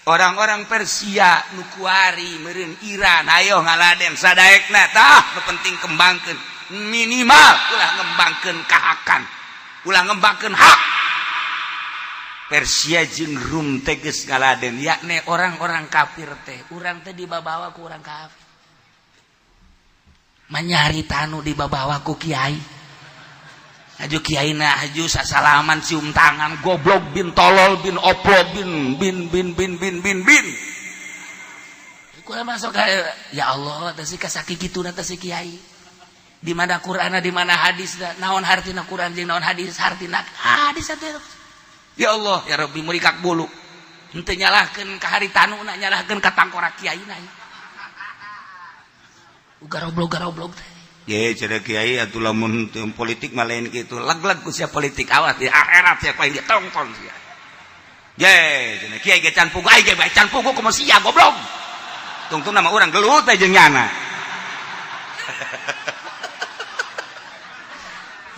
A: Orang-orang Persia nu kuari meureun Iran ayo ngaladen sadaekna tah, nu penting kembangkeun, minimal ulah ngembangkeun kahakan, ulah ngembangkeun hak. Persia jeung Rum teh geus ngaladen,
C: yakni orang-orang kafir teh, urang teh dibabawa ku urang kafir. Manyari tanu dibabawa ku kiai. Aju kiaina aju sasalaman cium tangan, goblok bin tolol bin oplo bin bin bin bin bin bin bin. Kurang masuk ya Allah teh si kasaki kituna teh si kiai. Di mana Qur'ana, di mana hadisna, naon hartina Qur'an jeung naon hadis hartina hadis atuh. Ya Allah ya Rabbi murikak bulu. Henteu nyalahkeun ka haritanuna, nyalahkeun ka tangkorak kiaina. Garoblog-garoblog teh.
A: Ye cenah kiai atuh lamun politik mah lain kitu, leg-leg ku sia politik awas di akhirat sia paling ditongton sia. Ye cenah kiai ge can pugu, ai ge bae can pugu kumaha sia goblok. Tungtung nama urang gelut teh jeung nyana.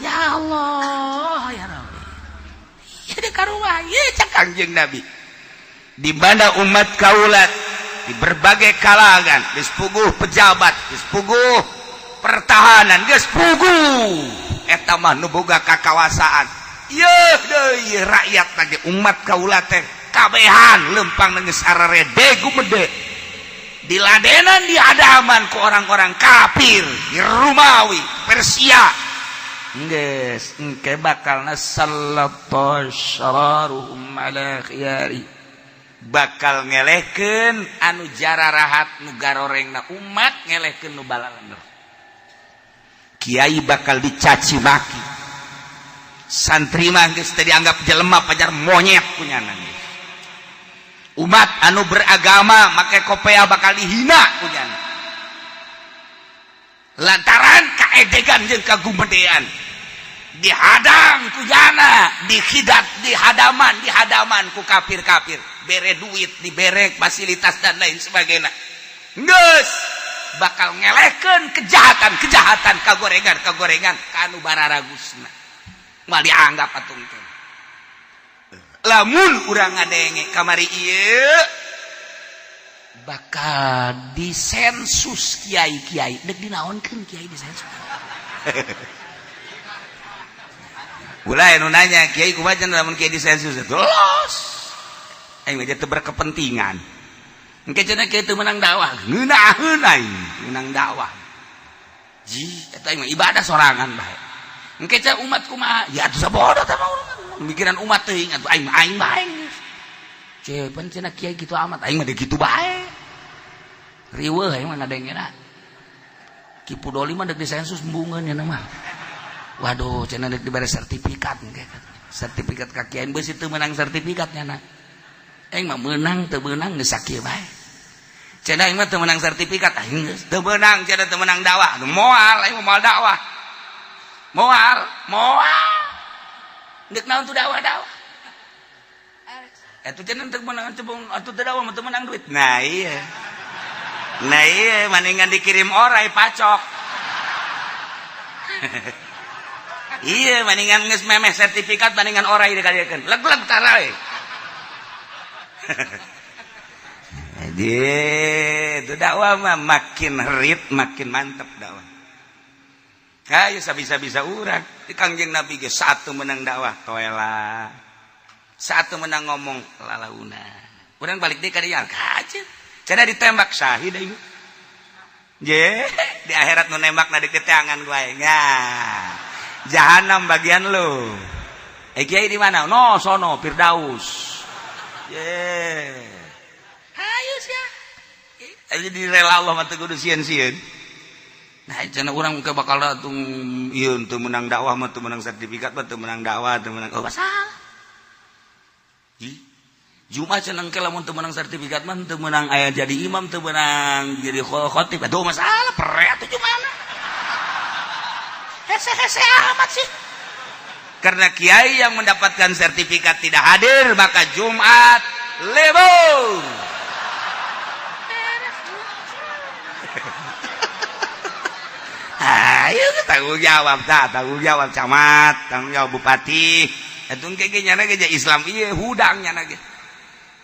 C: Ya Allah ya Rabbi. Jadi karuah ye cak
A: Kangjeng Nabi. Di mana umat kaulat di berbagai kalangan, geus puguh pejabat, geus puguh pertahanan, geus puguh Eta mah nu boga kakawasaan. Yeuh deui rakyat lagi umat kaula teh kabehan lempang geus ararede gumede. Diladenan dihadaman ku orang-orang kafir di Rumawi, Persia. Geus engke bakalna sallata syararuhum ala khiyari. Bakal ngelehkeun anu jararahat nu garorengna umat ngelehkeun nu balalender. Kiai bakal dicaci maki. Santri mah geus teu dianggap jelema pajar monyet kunyana. Umat anu beragama make kopea bakal dihina kunyana. Lantaran kaedegan jeung kagumedean. Dihadang kujana, dihidat, dihadaman, dihadaman ku kafir-kafir. Bere duit, dibere fasilitas dan lain sebagainya. Geus bakal ngelehkeun kejahatan-kejahatan kagorengan-kagorengan ka anu bararagusna. Moal dianggap atuh teh. Lamun urang ngadenge kamari ieu bakal disensus kiai-kiai. Dek dinaonkeun kiai disensus. Ulah anu nanya kiai kumaha cenah lamun kiai disensus los. Aing mah teu berkepentingan. Engke cenah kiai teu meunang dakwah, ngeunaheun aing meunang dakwah. Ji, eta aing mah ibadah sorangan bae. Engke cenah umat kumaha? Ya atuh sabodo teh mah urang. Mikiran umat teuing atuh aing aing bae. Cepen cenah kiai kitu amat, aing mah kitu bae. Riweuh aing mah ngadengena. Ki Pudoli mah deuk disensus embungeun nya mah. Waduh, cenah deuk dibere sertifikat engke. Sertifikat ka kiai beusi teu meunang sertifikat nya. Aing mah meunang teu meunang geus sakieu bae. Cenah aing mah teu meunang sertifikat, aing geus teu meunang cenah teu meunang dakwah. Moal aing mah moal dakwah. Moal, moal. Deuk naon tuh dakwah-dakwah. Atuh cenah teu meunang atuh teu dakwah mah teu meunang duit. Nah iya. Nah iya, maningan dikirim orai pacok. Iya, maningan geus memeh sertifikat maningan orai dikadiekeun. Leg-leg tara we. Jadi itu dakwah mah makin herit makin mantep dakwah. Kayu sabisa-bisa urang di Kangjeng Nabi ge satu menang dakwah toela. Satu menang ngomong lalauna. Urang balik deui ka dieu kaje. Cenah ditembak syahid aing. Je, di akhirat nu nembak na di teangan gua aing. Nah. Jahanam bagian lu. Kiai di mana? No, sono Firdaus. Ye. Hayu sia. Ayo direla Allah mah teu kudu sieun-sieun. Nah, cenah urang ke bakal atuh ieu teu meunang dakwah mah teu meunang sertifikat mah teu meunang dakwah teu meunang. Oh, masalah. Jumat cenah engke lamun teu meunang sertifikat mah teu meunang aya jadi imam teu meunang jadi khatib. Aduh masalah pere atuh Jumat. Hese-hese amat sih. Karena kiai yang mendapatkan sertifikat tidak hadir, maka Jumat libur. Ayo tanggung jawab, tanggung jawab camat, tanggung jawab bupati. Itu engke ge nyana ge Islam ieu hudang nyana ge.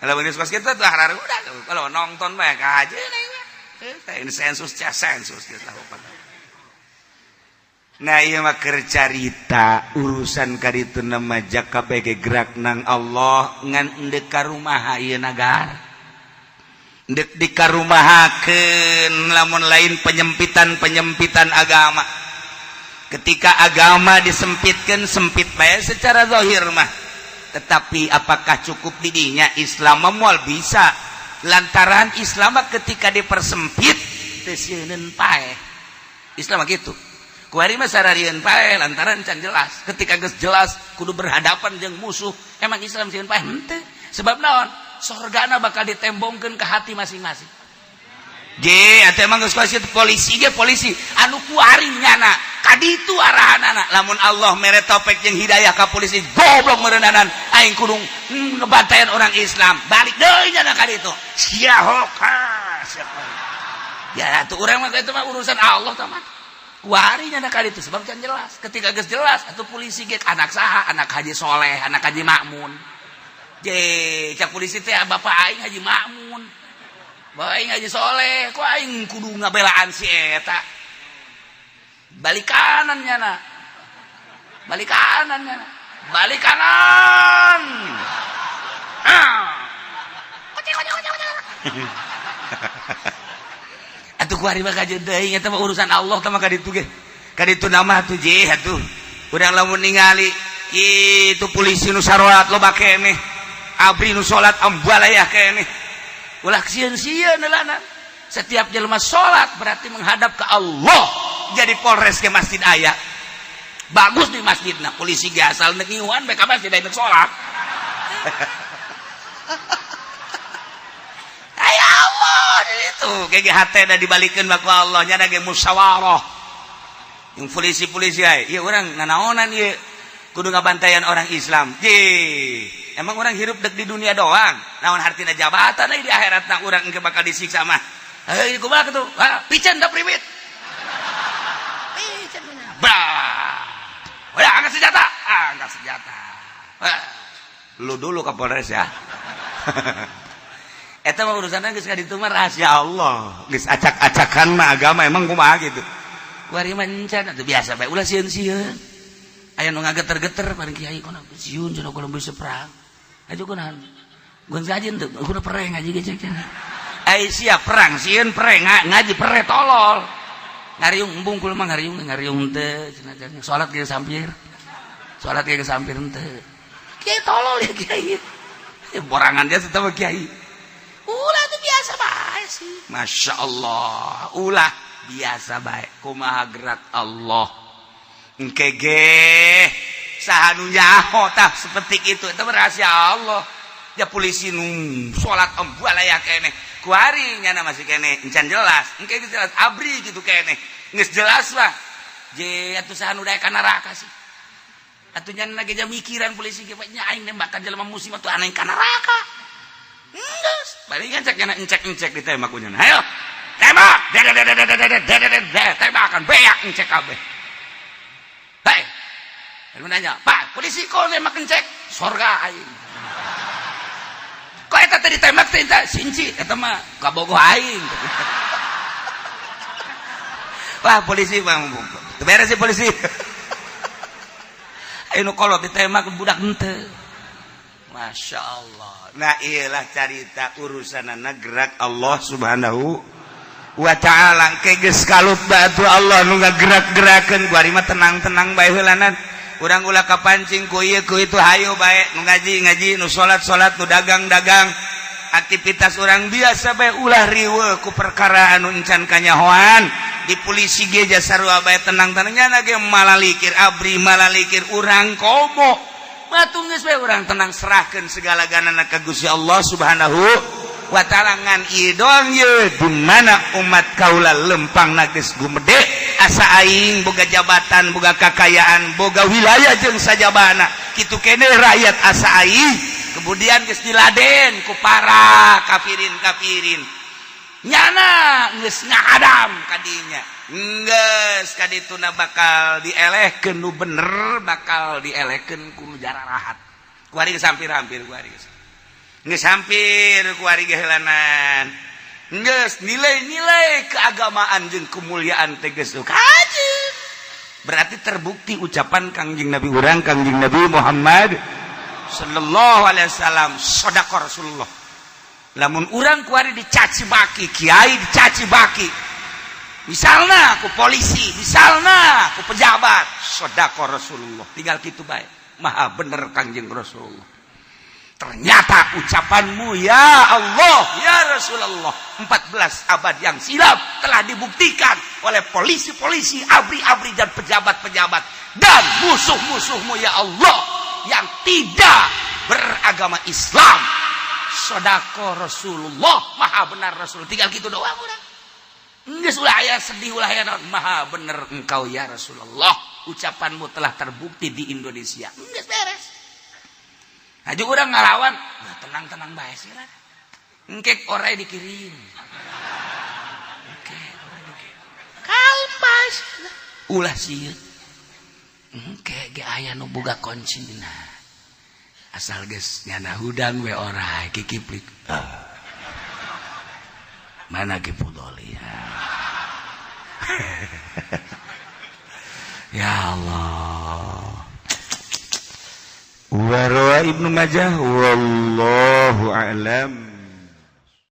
A: Kalau geus kos kitu tuh harar hudang. Kalau nonton bae ka aja ini sensus sensus geus lah. Nah ieu mah keur carita urusan kaditu nama jaka bege gerak nang Allah ngan endek ka rumaha ieu nagara. Endek dikarumahakeun lamun lain penyempitan-penyempitan agama. Ketika agama disempitkeun sempit bae secara zahir mah. Tetapi apakah cukup didinya Islam moal bisa. Lantaran Islam ketika dipersempit teu sieun paeh. Islam mah kitu. Kuari mah sararieun paeh lantaran can jelas. Ketika geus jelas kudu berhadapan jeung musuh. Emang Islam sieun paeh henteu. Sebab naon? Sorgana bakal ditembongkeun ke hati masing-masing. Ge atuh emang geus polisi ge polisi anu kuari nyana. Kaditu arahanana. Lamun Allah mere taufik jeung hidayah ka polisi goblok meureunanan aing kudu ngebantayan orang Islam. Balik deui nyana ka ditu. Sia hoka. Ya atuh urang mah itu mah urusan Allah tah mah. Kuarinya nak itu sebab can jelas. Ketika geus jelas atau polisi ge anak saha, anak Haji Soleh, anak Haji Makmun. Je, cak polisi teh bapak aing Haji Makmun. Bapak aing Haji Soleh, kok aing kudu ngabelaan si eta. Balik kanan nyana. Balik kanan ya. Balik kanan. Ah. Kucing kucing kucing kucing. Atuh kuari mah kajeun deui eta mah urusan Allah tah mah kaditu ge. Kaditu nama atuh je atuh. Urang lamun ningali kitu polisi nu sarolat loba keneh. Abri nu salat ambalayah keneh. Ulah sieun-sieun lana. Setiap jelema salat berarti menghadap ke Allah. Jadi Polres ke masjid aya. Bagus di masjidna, polisi ge asal neuk ngiuhan bae ka masjid aya salat. Ay Allah itu GGHT da dibalikeun mah ku Allah nya ge musyawarah. Yang polisi-polisi ai, ieu urang nanaonan ieu kudu ngabantayan orang Islam. Ye, emang orang hirup dek di dunia doang. Naon hartina jabatan di akhiratna urang engke bakal disiksa mah. Heuh kumaha kitu? Ha, piceun da priwit. Piceun bah. Udah angkat senjata, angkat senjata. Wah, lu dulu ke Polres ya. Eta mah urusanna geus ka ditu mah rahasia Allah. Geus acak-acakan mah agama emang kumaha gitu. Kuari mah encan atuh biasa bae ulah sieun-sieun. Aya nu ngageter-geter paling kiai kono sieun cenah kalau bisa perang. Aja kunaon. Gun ngaji henteu, kudu perang ngaji ge cek cenah. Ai sia perang sieun perang ngaji pere tolol. Ngariung embung kula mah ngariung ngariung teu cenah salat ge sampir. Salat ge sampir henteu. Kiai tolol ya kiai. Ya borangan dia tetep kiai. Ulah tuh biasa bae sih. Masya Allah, ulah biasa bae. Kumaha gerak Allah. Engke ge saha nu nyaho tah seperti itu eta rahasia Allah. Ya polisi nu salat embalaya keneh. Kuari nyana masih keneh encan jelas. Engke geus jelas abri gitu keneh. Geus jelas lah. Je atuh saha nu daek ka neraka sih. Atuh nyana ge mikiran polisi ge nya aing nembakan jelema muslim atuh aneh ka neraka. Enggeus, palingan cek nyana encek-encek ditembak ku nyana. Hayo. Tembak. Tembakan beak encek kabeh. Hei. Lalu nanya, "Pak, polisi kok nembak encek?" Sorga aing. Kok eta teh ditembak teh eta sinci eta mah kabogoh aing. Wah, polisi bang. Teu beres sih polisi. Ayo nu kolot ditembak budak henteu. Masya Allah. Nah iyalah carita urusanana gerak Allah Subhanahu wa ta'ala. Ke geus kalut batu Allah nu ngagerak-gerakeun kuari mah tenang-tenang bae heulanan. Urang ulah kapancing ku ieu ku itu hayu bae nu ngaji-ngaji, nu salat-salat, nu dagang-dagang. Aktivitas urang biasa bae ulah riweuh ku perkara anu encan kanyahoan. Di polisi ge sarua bae tenang-tenang nya ge malalikir abri malalikir urang komo. Batu geus bae urang tenang serahkeun segala ganana ka Gusti Allah Subhanahu wa ta'ala ngan ieu doang ye di mana umat kaula lempang geus gumede asa aing boga jabatan boga kakayaan boga wilayah jeung sajabana kitu keneh rakyat asa aing kemudian geus diladen ku para kafirin-kafirin nyana geus ngahadam kadinya geus kadituna bakal dielehkeun nu bener bakal dielehkeun ku nu jararahat kuari geus hampir-hampir kuari geus geus hampir kuari ge heulanan geus nilai-nilai keagamaan jeung kemuliaan teh geus kajeun berarti terbukti ucapan Kangjeng Nabi urang Kangjeng Nabi Muhammad sallallahu alaihi wasallam sadaqa Rasulullah. Lamun urang kuari dicaci maki kiai dicaci maki misalnya ku polisi misalnya ku pejabat sadaqa Rasulullah tinggal gitu bae maha bener Kangjeng Rasulullah. Ternyata ucapanmu ya Allah ya Rasulullah 14 abad yang silam telah dibuktikan oleh polisi-polisi abri-abri dan pejabat-pejabat dan musuh-musuhmu ya Allah yang tidak beragama Islam. Sodako Rasulullah maha benar Rasul tinggal gitu doang udah. Geus ulah aya sedih ulah aya naon maha bener engkau ya Rasulullah ucapanmu telah terbukti di Indonesia. Geus beres. Haji urang ngalawan, nah, tenang-tenang bae sih lah. Engkek orai dikirim. Engkek orai dikirim. Kalem bae sih. Ulah sieun. Engke ge aya nu boga kuncina. Asal geus nyana hudang we orai kikiplik. Mana Ki Pudoli ya. Ya Allah.
E: Wa rawa Ibnu Majah, wallahu a'lam.